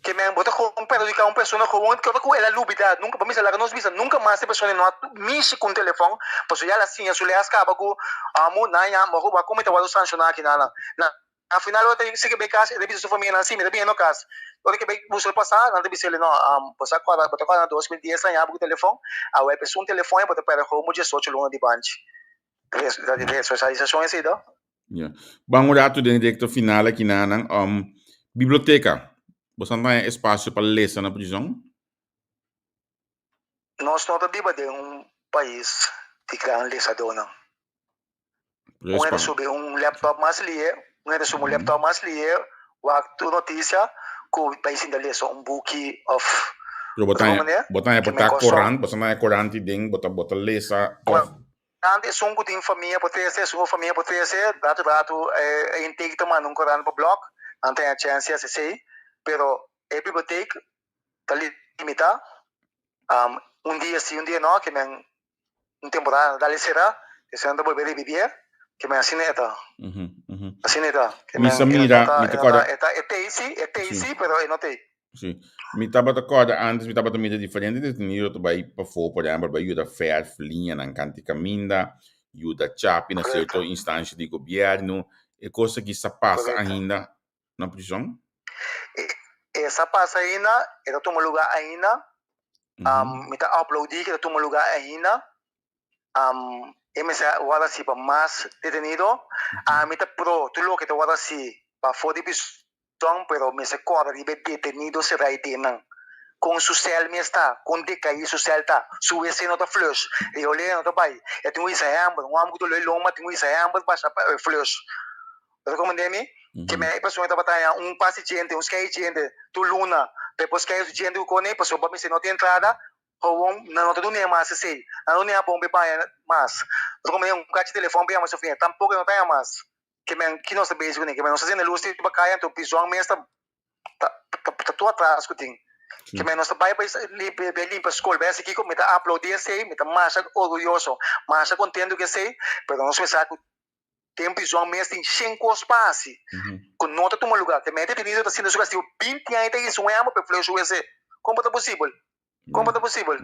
Ke men bo ta gewoon perhudica un persona gewoon ke ora ku el a lubida nunca bo mester laga nos bisa nunca mas e persona no a mishi ku un telefon pasobra ya el a siña su les kaba ku amo nan ya bo a comete wòrdu sanshoná aki nan nan na final ora ta sigui bai kas e ta bisa su famianan si mi ta bini no kas ora ke bai buska el pasá nan ta bis'el no bo sa kòrda bo ta kòrda na 2010 aña bo ku telefon awe e esun telefon bo ta pèrdè gewoon bo 18 luna di banchi responsabilisashon esei do. Ya. Ban un ratu den recta final aki nanan. Biblioteca. Boso ta haña espacio pa lesa na prison? Nos no ta biba den un pais di gran lesadónan. Un hende subi un laptop mas lihe, un hende subi un laptop mas lihe, wak tur noticia ku bai sinta lesa un buki òf. Pero bo ta haña, bo ta haña por ta korant, bo ta haña korant den, bo ta, bo ta lesa òf. Korant esun ku tin famia por trese, esun ku famia por trese, ratu ratu e intake ta manda un korant pa blòk, nan ta haña chèns di hasi esei, pero e bibliotek ta limitá, un dia si un dia no, ke men un temporada nan ta dal e será, despues nan ta bolbe rebibié, ke men asina e ta, asina e ta, ke men e no ta, e t'ei si, e t'ei si, pero e no t'ei. Sí. Mi tabata kòrda antes mi tabata mira diferente detenido ta bai pafó, por ehèmpel bai yuda fèrf liñanan kanti kaminda, yuda chapi na sierto instansha di gobièrnu. E kos aki sa pasa ainda na prison? E sa pasa ainda, e ta tuma lugá ainda. Mi ta aplaudí ku e ta tuma lugá ainda. E mester wòrdu hasi pa mas detenido. Ami ta pro tur loke ta wòrdu hasi pafó di prison. Don, pero mester kòrda riba e detenido será e dennan. Kon su sèl mes ta, kon dekaí su sèl ta. Su wc no ta flush, riolera no ta bai. E tin un hisa hèmber, un hòmber ku ta loi lomba tin un hisa hèmber basha pa e flush. Bo ta komprendé mi? Ke men e persona tabata haña un pase djente, un skei djente tur luna pa e por skei su djente ku kone pasobra mester no tin entrada, Gewoon nan no ta dun'é mas esei. Nan no dun'é a bon pa e baña mas. Bo ta komprendé? Un kachi telefòn pa yama su famia tampoko e no ta haña mas. Ke men ki nos ta bezig kuné? Ke men nos ta sende lus di bakaya anto prizòn mes ta ta tur atras ku tin. Ke men nos ta bai bai limpia bai limpia skol bai hasi kiko mi ta aplaudí esei mi ta masha orguyoso masha kontento ku esei pero nos mester sa ku den prizòn mes tin shen kos pa hasi ku no ta tuma lugá. Ke men e detenido ta sinta su kastigo binti aña ta hisa un hèmber pa e flesh wc. Kon bo ta posibel? Kon bo ta posibel?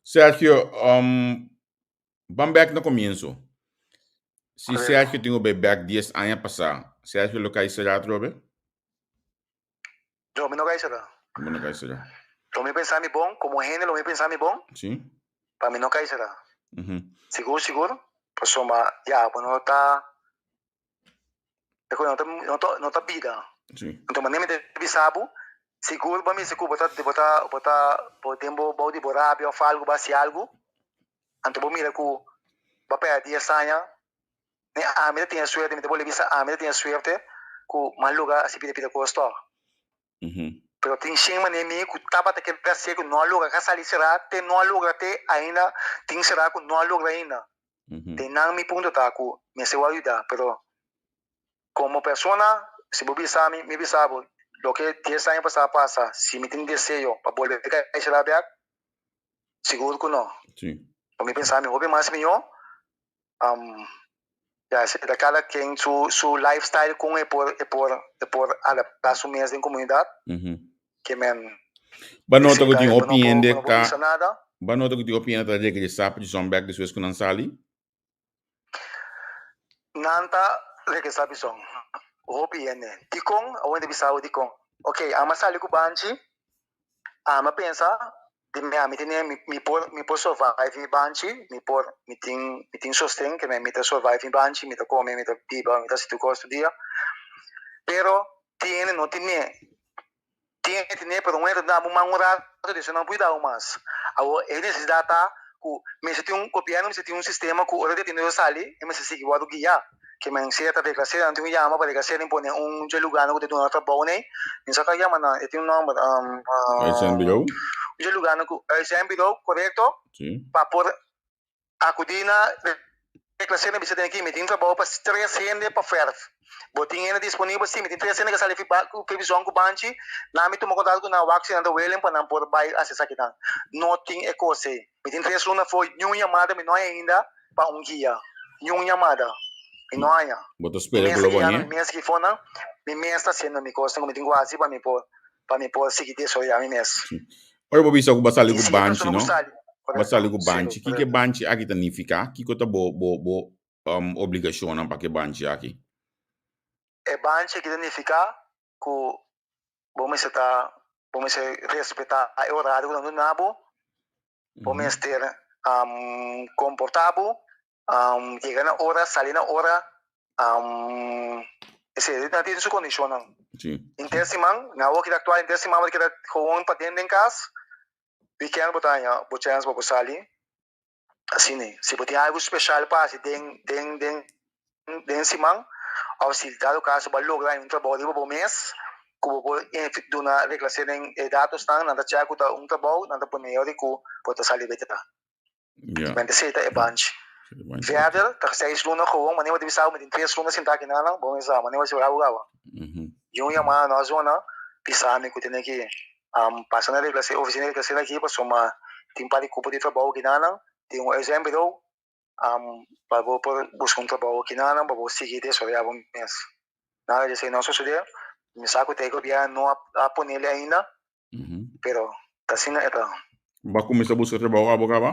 Sergio, Ban bek na komienso. Si Sergio tin ku bai bek dies aña pasá, Sergio lo kai será atrobe? Lo mi no kai será. Lo no kai será. Lo mi pensa mi bon, komo hende lo mi pensa mi bon. Sí. Pa mi no kai será. Sigur, sigur. Pasobra, ya, bo no ta, no ta, no ta bida. Sí. Anto manera mi ta bisa bo, sigur bo a mester ku bo ta, bo ta, bo ta, bo den bo bou di bo rabia òf algu, bo hasi algu, anto bo mira ku bo a pèrdè dies aña. Ne ami ta tin e suerte, mi ta bolbe bisa ami ta tin e suerte ku m'a logra hasi pida pida kos tòg. Pero tin shen manera mi ku tabata keda hasié ku no a logra ka sali será te no a logra te ainda tin será ku no a logra ainda. Den nan mi punto ta ku mester wou yuda pero komo persona si bo bisa mi, mi bisa bo loke dies aña pasá a pasa si mi tin deseo pa bolbe kai será bèk sigur ku no. Bo mi pensa mi hopi mas mihó. Ya, esei ta kada ken su su lifestyle kon e por e por e por adaptá su mes den komunidat. Ke men Ba nota esei ku ta tin bo hopi no por hende bo no por ta bisa nada. Ba nota ku tin hopi hende ta regresá prison bèk despues ku nan sali? Nan ta regresá prison hopi hende. Dikon? Awor mi ta bisa bo dikon. Oke, ami a sali ku banchi. Ami a pensa di mi ami tene mi por mi por survive mi banchi mi por mi tin mi tin sosten ke mi ta survive mi banchi mi ta come mi ta biba mi ta haci tur cos tur dia pero tin hende no tene tin hende tene pero un hende ta duna bo man un rato despues no por yuda bo mas awor e necesidad ta cu mester tin un gobierno mester tin un sistema cu ora detenido sali e mester sigui wordo guia Ke men sea ta regla sea nan tin un yama pa regla sea nan pone un dje lugar nan ku ta duna trabou nei mi sa ka yama nan e tin un nomber Uitzendbureau un dje lugar nan ku uitzendbureau korekto pa por akudi na regla sea nan bisa den aki mi tin trabou pa tres hende pa verf bo tin hende disponibel si mi tin tres hende ku sali fi bison ku banchi nan mi tuma kontakto ku nan wak si nan ta willing pa nan por bai hasi esakinan no tin e kos ei mi tin tres luna afo niun yamada mi no hay ainda. Pa un guia, niun yamada mi no haña. Bo ta Mi spera mes ku ta lo bo guiando, hañ'é? mi mes gifonan, mi mes ta hasiendo mi kosnan ku mi tin ku hasi pa mi por pa mi por sigui desaroyá mi mes. Sí. Ora bo bisa ku bo a sali I ku si e banchi, persona ku no? sali, Bo a korekto, sali ku sí, banchi. Kiko e korekto. banchi aki ta nifiká? Kiko ta bo bo bo obligashonnan pa ku e banchi aki? E banchi aki ta nifiká ku bo mester ta bo mester respetá e orario ku nan duna bo, Bo mester comporta bo, yega na ora, sali na ora, esei nan tin su condicionnan. Henter siman, na awor kita actual henter siman bo ta keda gewoon paden den cas, weekend bo ta haña bo chance pa bo sali. Asina, si bo tin algu special pa hasi den den den den siman of si dado caso bo a logra un trabou riba bo mes cu bo por duna reclaser den e datosnan, nan ta check cu ta un trabou, nan ta pone yori cu bo ta sali beta. Mente esey ta e banchi. Verder ta seis luna gewoon, manera bo ta bisa mi tin tres luna sinta aki nan, bo mester sa manera bo ta rabu rabu. Yun yama nos zona bisa mi cu tene ki Pasa na regla oficina di regla aki pasobra tin par di cupo di trabou akinanan, tin un uitzendbureau pa bo por busca un trabou akinanan pa bo sigui desaroya bo mes. Nada di esey no a sosode, mi sa cu ta e gobierno no a ponele ainda, pero ta asina e ta. Bo a cuminsa busca trabou abo caba?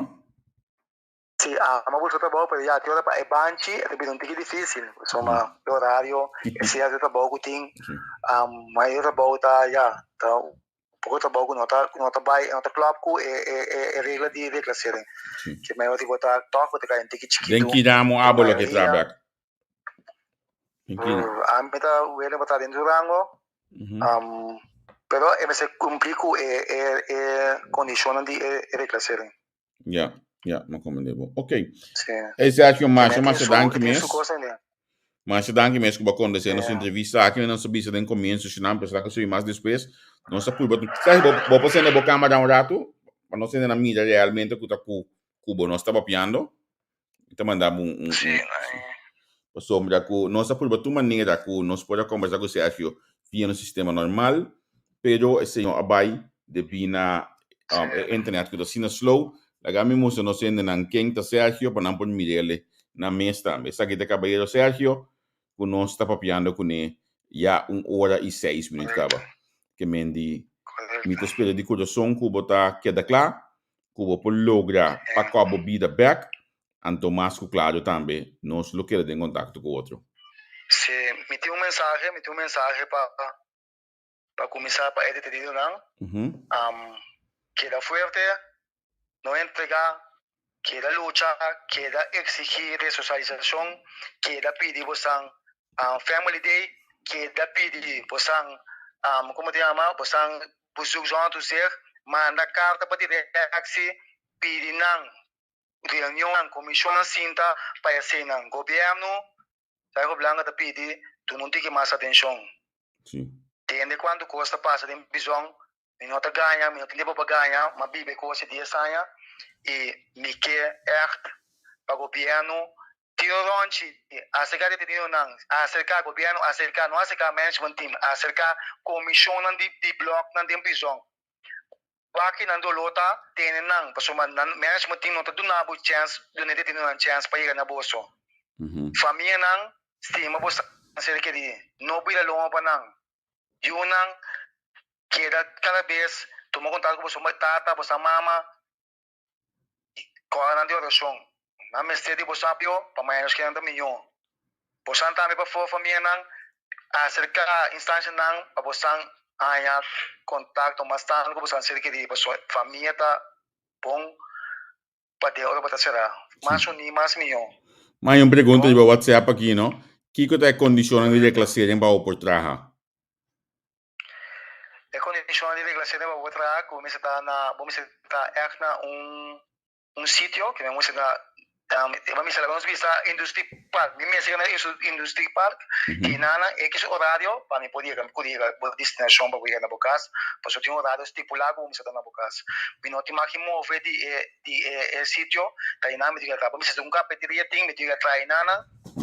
Si, amo busca trabou, pero ya te ora pa e banchi e ta bira un tiki dificil, pasobra e horario, e sea di trabou cu tin, mayoria trabou ta ya, ta poco trabou cu no ta, cu no ta bay, no ta klop cu e e regla di reclassering. Ke mayoria bo ta toch bo ta cay un tiki chikitu. Den ki ramo abo lo ke traha bek? Ami ta wele bo ta den Durango, pero e mester cumpli cu e e condicionnan di e reclassering. Ja, ja, ma comprende bo. Ok. Sí. Hey Sergio, masha, Tin masha su, danki tin mes. su cosa in Masha danki mes ku bo a kondesé nos Ja. entrevista aki. Nos a bisa den komienso shinan, pero será ku subi mas despues. Nos a purba tu. Sergio, bo, bo por sende bo kamera un ratu? Pa nos hende nan mira realmente ku ta ku, ku bo nos ta papiando. Mi ta manda bo un, un, Sí, un, nee. Pasobra ku nos a purba tur manera ku nos por a kombersá ku Sergio via nos sistema normal, pero esei no a bai debí na e internet ku ta asina slow. Laga mi mustra nos hendenan ken ta Sergio pa nan por mir'el nan mes tambe. Esaki ta kabayero Sergio ku nos ta papiando kuné ya un ora i seis minüt kaba. Ke men di mi ta spera di kurason ku bo ta keda kla, ku bo por logra pa kòp bo bida bèk. Anto mas ku klaro tambe nos lo keda den kontakto ku otro. Sí, mi tin un mensahe, mi tin un mensahe pa pa kuminsá pa e detenidonan. Keda fuerte, no entregá, keda lucha, keda eksigí resosialisashon, keda pidi bosan Family Day, keda pidi bosan, komo ta yama, bosan bezoekzontoezicht, manda karta pa direktie, pidi nan reunionnan, komishonnan sinta pa eseinan. Gobièrnu. Sergio Blanco ta pidi duna un tiki mas atencion. Sí. Tende cuanto cos ta pasa den prizon, mi no ta gaña, mi no tin tempo pa gaña, m'a biba e cos e dies aña y mi ke echt pa gobierno tira un ronchi, acerca detenidonan, acerca gobierno, acerca, no acerca management team, acerca comisionnan di di bloknan den prizon. Wak nan doló ta tene nan, pasobra nan management team no ta duna bo chèns, duna e detenidonan chèns pa yega na boso. Famianan stima bo ser kerí, no bira loma pa nan. Yunan keda kada bes tuma kontakto ku boso tata, boso mama i kòrda nan di orashon. Nan mester di boso apio pa mañana nos keda nan ta mihó. Bosan tambe pafó famianan aserká instanshanan pa bosan haña kontakto mas tantu ku bosan ser kerí pasobra famia ta bon pa den ora bo ta será. Mas uní mas mihó. Ma hay un pregunta riba WhatsApp aki no, kiko ta e kondishonnan di reklasering pa bo por traha? E kondishonnan di reklasering pa bo por traha ku bo mester ta na bo mester ta ègt na un un sitio ke mi mester na e ba mester laga nos bisa Industrie Park mi mester yega na Industrie Park i nan nan ekis orario pa mi por yega mi por yega bo destinashon pa bo yega na bo kas pasobra tin un orario stipulá ku bo mester ta na bo kas mi no tin mag di move di e di e e sitio ta einan mi tin ke traha bo mester un kafeteria tin mi tin ke traha einan nan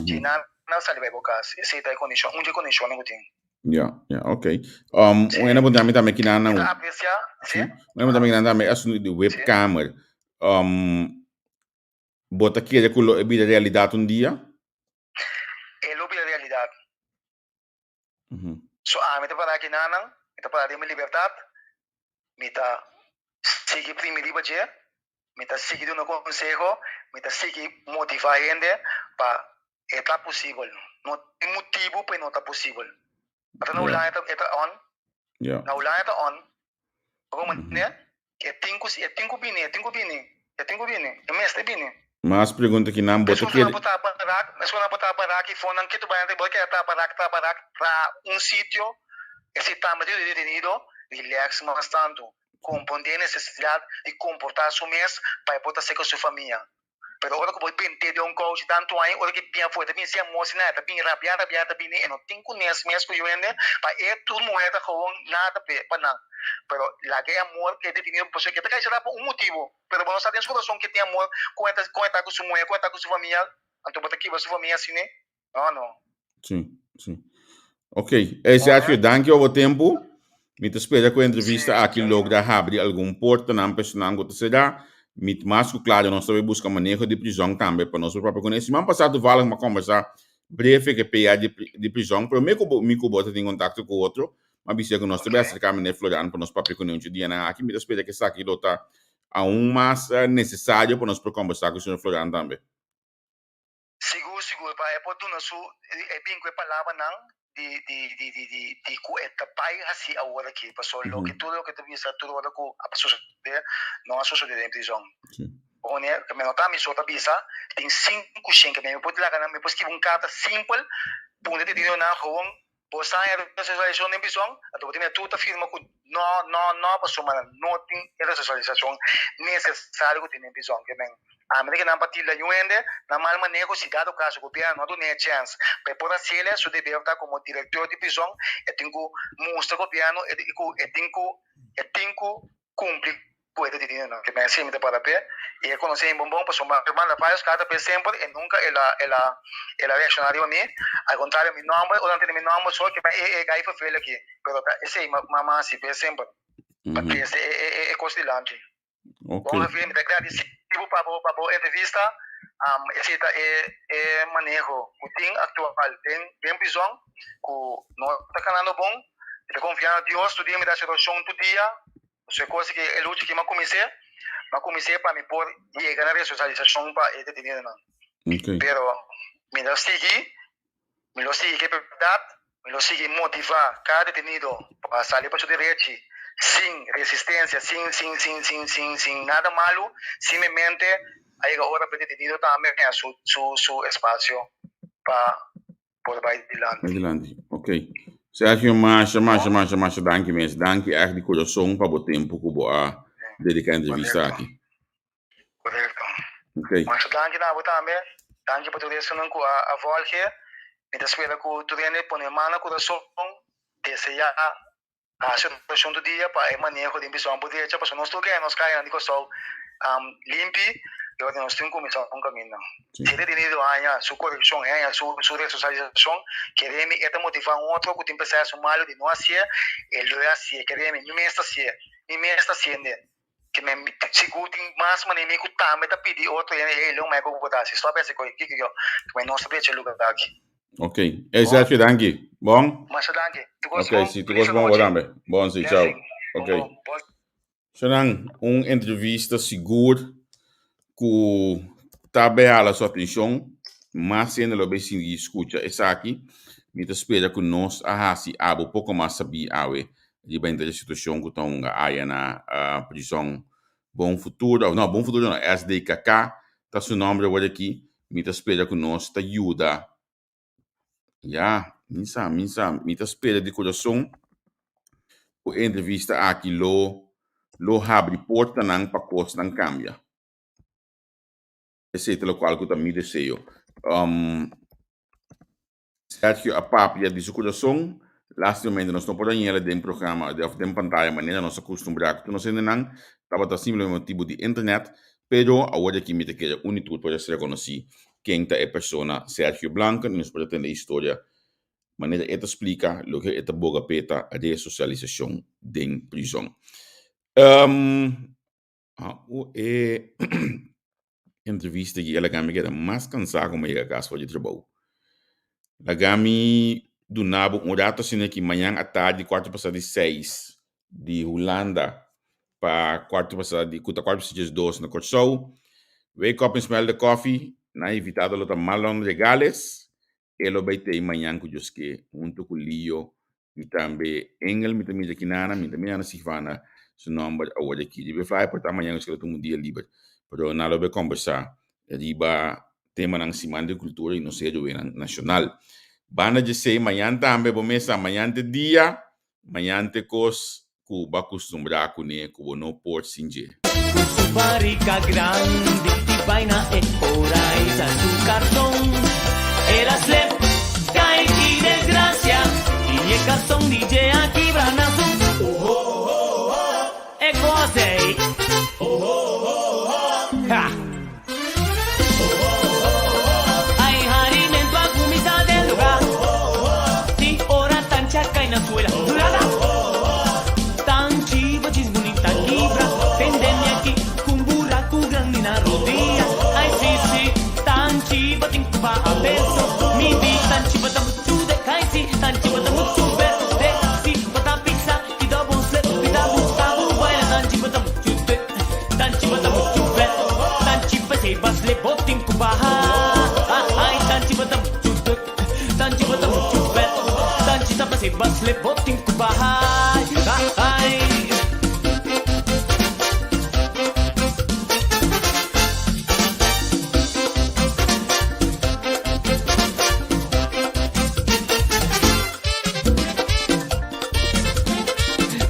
dje nan nan sali bai bo kas esei ta e kondishon un dje kondishonnan ku tin. Ja, ja, ok. Um, Sí. un ena punta mi tambe kinan Mi nan. ta aprecia, Sí. sí. Un ena punta mi kinan tambe asunto di Sí. webkamer. Um, bo ta kere ku lo e bira realidat un dia? E lo bira realidat. Mhm. So ami ta para kinanan, mi ta para den mi libertat, mi ta sigui primi riba dje, mi ta sigui duna konseho, mi ta sigui motivá hende pa e ta posibel. No tin motibu pa e no ta posibel. Ata na Hulanda e ta e ta on. Na Hulanda e ta on. Bo comprende? E tin ku e tin ku bini, e tin ku bini, e tin ku bini, e mester bini. Mas pregunta ki nan bo ta Esun kere. ku nan por tapa rak, esun ku nan por tapa rak i fonan kitu bai nan bo ta kere tapa rak, tapa rak, traha un sitio, esei tambe ta yuda e detenido relax mas tantu, komprondé e nesesidat di komportá su mes pa e por ta serka su famia. Pero ora ku bo bent'é den un kouchi tantu aña, ora ku e bin afó e ta bin sin amor, sin nada, e ta bin rabiá, rabiá, e ta bini, e no tin kunes mes ku yu hende, pa e tur muhé ta gewoon nada p'e, pa nan. Pero laga e amor ku e detenido, pasobra e ta kai será pa un motibu, pero bo no sa den su kurason ku e tin amor, kon e ta, kon e ta ku su muhé, kon e ta ku su famia, anto bo ta kibra su famia asina? No, no. Sí, sí. Ok, eh, Sergio, danki pa bo tempu. Mi ta spera ku e entrevista aki logra habri algun portanan pa esnan ku ta será. Mi ta mas ku klaro nos ta bai buska maneho di prizòn tambe pa nos por papia kuné. Siman pasá toevallig mi a kombersá breve ku e PA di di prizòn. Promé ku bo mi ku bo ta tin kontakto ku otro, mi a bisa ku nos ta bai aserká meneer Floriano pa nos papia kuné un dje dianan aki. Mi ta spera ku esaki lo ta aun mas nesesario pa nos por kombersá ku señor Floriano tambe. Sigur sigur pa e por duna su e bin ku e palabranan di di di di di di ku e ta bai hasi awor aki pasobra loke tur loke ta bisa tur ora ku a sosode no a sosode den prizon. Pone mi no ta mi so ta bisa tin sinku shen ke mi por laga nan mi por skibi un karta simpel pone detenidonan gewoon Bo sa e resosialisashon den prison, anto bo tin mira tur ta firma ku no, no, no, pasobra no tin e resosialisashon nesesario ku tin den prison. Ke men, ami ta ke nan pa tilda yu hende na mal maneho, si dado kaso gobièrnu no a dun'é e chèns pa e por hasiel, su deber ta komo direktor di prison, e tin ku mustra gobièrnu ku e tin ku e tin ku kumpli ku e ta di no. Ke men si mi ta para p'e i e konosé mi bon bon pasobra mi manda varios karta p'e semper e nunka el a el a el a reakshoná riba mi. Al kontrario mi nòmber ora nan tende mi nòmber so ke men e e gai fervel aki pero ta esei mi a manda hasi p'e semper pa trese e e e kos dilanti. Bon Javier mi ta gradisí bo pa bo pa bo entrevista. Esei ta e e maneho ku tin aktual den den prizòn ku no ta kanando bon. Mi ta konfia na Dios tur dia mi ta hasi orashon tur dia. Su e cosa ki e lucha ki m'a kumins'é, m'a kumins'é pa mi por yega na resosialisashon pa e detenidonan. Pero mi lo sigui, mi lo sigui ku e bèrdat, mi lo sigui motivá kada detenido pa sali pa su derechi sin resistensia, sin sin sin sin sin sin nada malu, simplemente a yega ora pa e detenido tambe haña su su su espasio pa por bai dilanti. Bai dilanti, ok. Sergio, masha, masha, masha, masha danki mes. Danki echt di corazon pa bo tempo cu bo a dedica e entrevista aki. Correcto. Ok. Masha danki na bo tambe. Danki pa tur esunnan cu a volge. Mi ta spera ku tur hende pone man na kurason, deseá hasi orashon tur dia pa e maneho den prison por drecha, pasobra nos tur kere nos kayanan di Kòrsou limpi, i ora nos tin kuminsá un kaminda. Si e detenido haña su korekshon, e haña su su resosialisashon, kere mi e ta motivá un otro ku tin proseso malu di no hasié, e lo e hasié. Kere mi, mi mes ta hasié, mi mes ta hasiende. Ke men sigur tin mas manera mi ku tambe ta pidi otro hende, hey, lo mei ku bo ta hasi, stòp hasi koi, kiko yo. Ke men nos ta drecha e lugar aki. Ok. Hey Sergio, danki. Bon? Masha danki. Tur kos Ok, bon. si, tur Feliz kos bon bo anochi. tambe. Bon, si, chao. Blessing. Bon, Ok. bon. Bon. Shonan, un entrevista sigur ku ta bay hala su atenshon, mas hende lo bay sigui skucha esaki. Mi ta spera ku nos a hasi abo poko mas sabí awe riba henter e situashon ku ta hunga aya na prizòn Bon Futuro, no, Bon Futuro no, SDKK ta su nòmber awor aki. Mi ta spera ku nos ta yuda. Ya, mi sa, mi sa, mi ta spera di kurason ku e entrevista aki lo lo habri portanan pa kosnan kambia. Esei ta lokual ku ta mi deseo. Um, Sergio a papia di su kurason, lastimamente nos no por a ñela den programa òf den pantaya manera nos a kustumbrá ku tur nos hendenan, tabata simplemente motibu di internet, pero awor aki mi ta kere uni tur por a rekonosí ken ta e persona Sergio Blanken i nos por a tende e historia manera e ta splika loke e ta boga p'e ta resosialisashon den prizòn. E entrevista aki a laga mi keda mas kansá ku mi a yega kas for di trabou. Laga mi duna bo un rato asina ki mañan atardi kuarto pasá di seis di Hulanda pa kuarto pasá di ku ta kuarto pasá diesdos na Kòrsou. Wake up and smell the coffee, nan invitado lo ta Marlon Regales, e lo bai tei mañan ku Dios ke hunto ku Lio i tambe Engel mi ta mira kinana mi ta mira na Sivana su nomber awor aki riba e flyer por ta mañan nos keda tuma un dia liber pero nan lo bai kombersá riba temanan siman di kultura i nos héroenan nashonal. Banda djesei mañan tambe bo mesa mañan te dia Mañan te kos ku bo a kustumbrá kuné ku bo no por sin dje. Ku su barika grandi i bai na e ora i sa su karson. El a slep, kai i desgrasia i e karson di dje a kibra na su. E kos ei. Ha! Ai harimentu a kuminsá den lugá. Tin ora tanchi a kai na suela. Durada! Tanchi bochis bunita kibra. Tende mi aki ku un buraku grandi na rodia. Ai si si, tanchi bo tin ku baha peso. Mi di tanchi bo ta muchu de kai si, tanchi bo ta muchu berde. Si bo ta pisa ki double slip, mi ta gusta bo baila. Tanchi bo ta muchu de. Tanchi bo ta muchu vet Tanchi p'esei bas le bo tin ku baha Ai tanchi bo ta muchu duk Tanchi bo ta muchu vet Tanchi ta p'esei bas le bo tin ku baha Ai.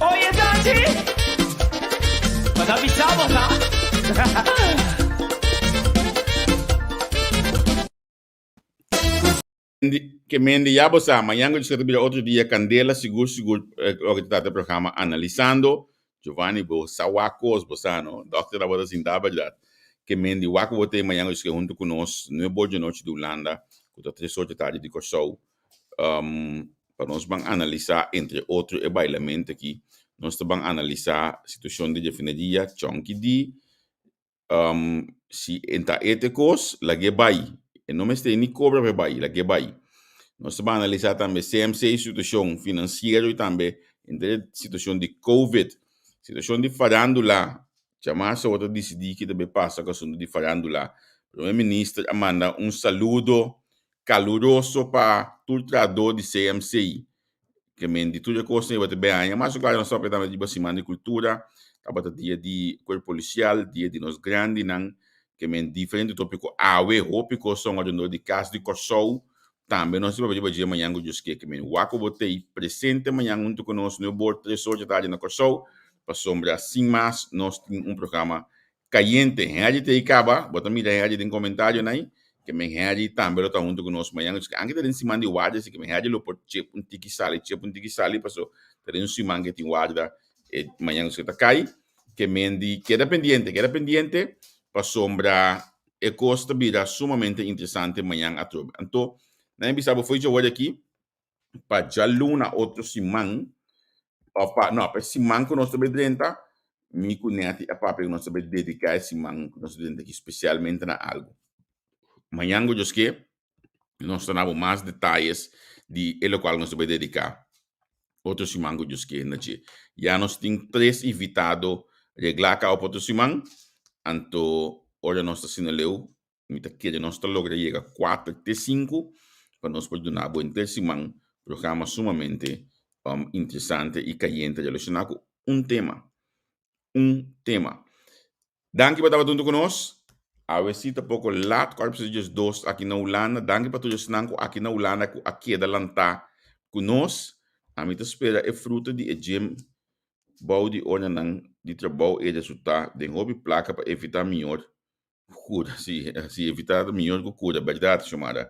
Oye Tanchi! Bo ta bisa bo sa. Ke mende ya bo sa, mañan ku ta bira otro dia kandela sigur sigur loke ta trata e programa Analisando. Giovanni bo sa wak kos bo sa no, dokter tabata sinta berdad. Ke mende wak ku bo tei mañan ku huntu ku nos nuebe or di anochi di Hulanda ku ta tres or di tardi di Kòrsou. Pa nos ban analisá entre otro e bailamento aki, nos ta ban analisá situashon di refineria Chonki di si e ta ete kos lag'é bai, e no mester ni kobra pa e bai, lag'é bai. Nos ta ban analisá tambe CMC situashon finansiero i tambe henter e situashon di covid, situashon di farándula Djamas awor ta disidí ki ta bay pasa ku asuntu di farándula. Prome Minister a manda un saludo kaluroso pa tur trahadó di CMC. Ke men di tur e kosnan ei ta bay haña. Mas klaro nos papia tambe riba Siman di Kultura, tabata dia di Kuerpo Polisial, dia di nos grandinan, ke men diferente tópiko awe hopi kos son alrededor di Kas di Kòrsou. Tambe nos ta papia riba dje mañan ku Dios ke. Ke men wak ku bo t'ei presente mañan huntu ku nos nuebe or tres or dje tardi na Kòrsou. Pasobra sin mas nos tin un programa kayente. Henry t'ei kaba, bo ta mira Henry den komentarionan ei. Ke men Harry tambe lo ta huntu ku nos mañan. Anke ta den siman di warda, así ke men Harry lo por chep un tiki sali, chep un tiki sali, paso ta den un siman ke tin warda e mañan ku ta kai. Ke men di keda pendiente, keda pendiente, pasobra e kos ta bira sumamente interesante mañan atrobe. Anto, nan a bisa bo fo'i dje wòrdu aki, pa djaluna otro siman, of pa, no, pa e siman ku nos ta bai drenta, mi ku Netty a papia ku nos ta bai dediká e siman ku nos ta drenta aki spesialmente na algu. Mañan ku Dios ke, nos ta na bo mas detayes di e lokual nos ta bai dediká otro siman ku Dios ke na dje. Ya nos tin tres invitado reglá kaba pa otro siman, anto ora nos ta asina leu, Mi ta kere nos ta logra yega kuater te sinku pa nos por duna bo henter siman programa sumamente interesante i kayente relashoná ku un tema. Un tema. Danki pa tabata huntu ku nos. Awe si ta poko lat, kuart pa 12 aki na Hulanda. Danki pa tur esnan ku aki na Hulanda ku a keda lantá ku nos. Ami ta spera e fruta di e gym bou di oranan di trabou e resultá den hopi plaka pa evitá mior Cura, si, si evita ta mihor ku cura, berdad, Xiomara.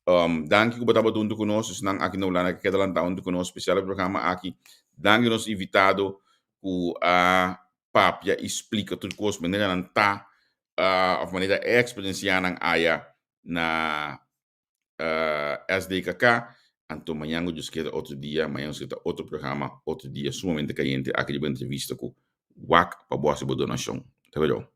Um, danki ku bo tabata huntu ku nos, esnan aki na Hulanda ku keda lanta huntu ku nos, spesial e programa aki. Danki nos invitado ku a papia i splika tur kos manera nan ta, uh, of manera e eksperensiá nan aya na uh, SDKK. Anto mañan ku Dios kere otro dia, mañan nos ta otro programa, otro dia sumamente kayente aki riba entrevista ku wak pa bo hasi bo donashon. Ta bero.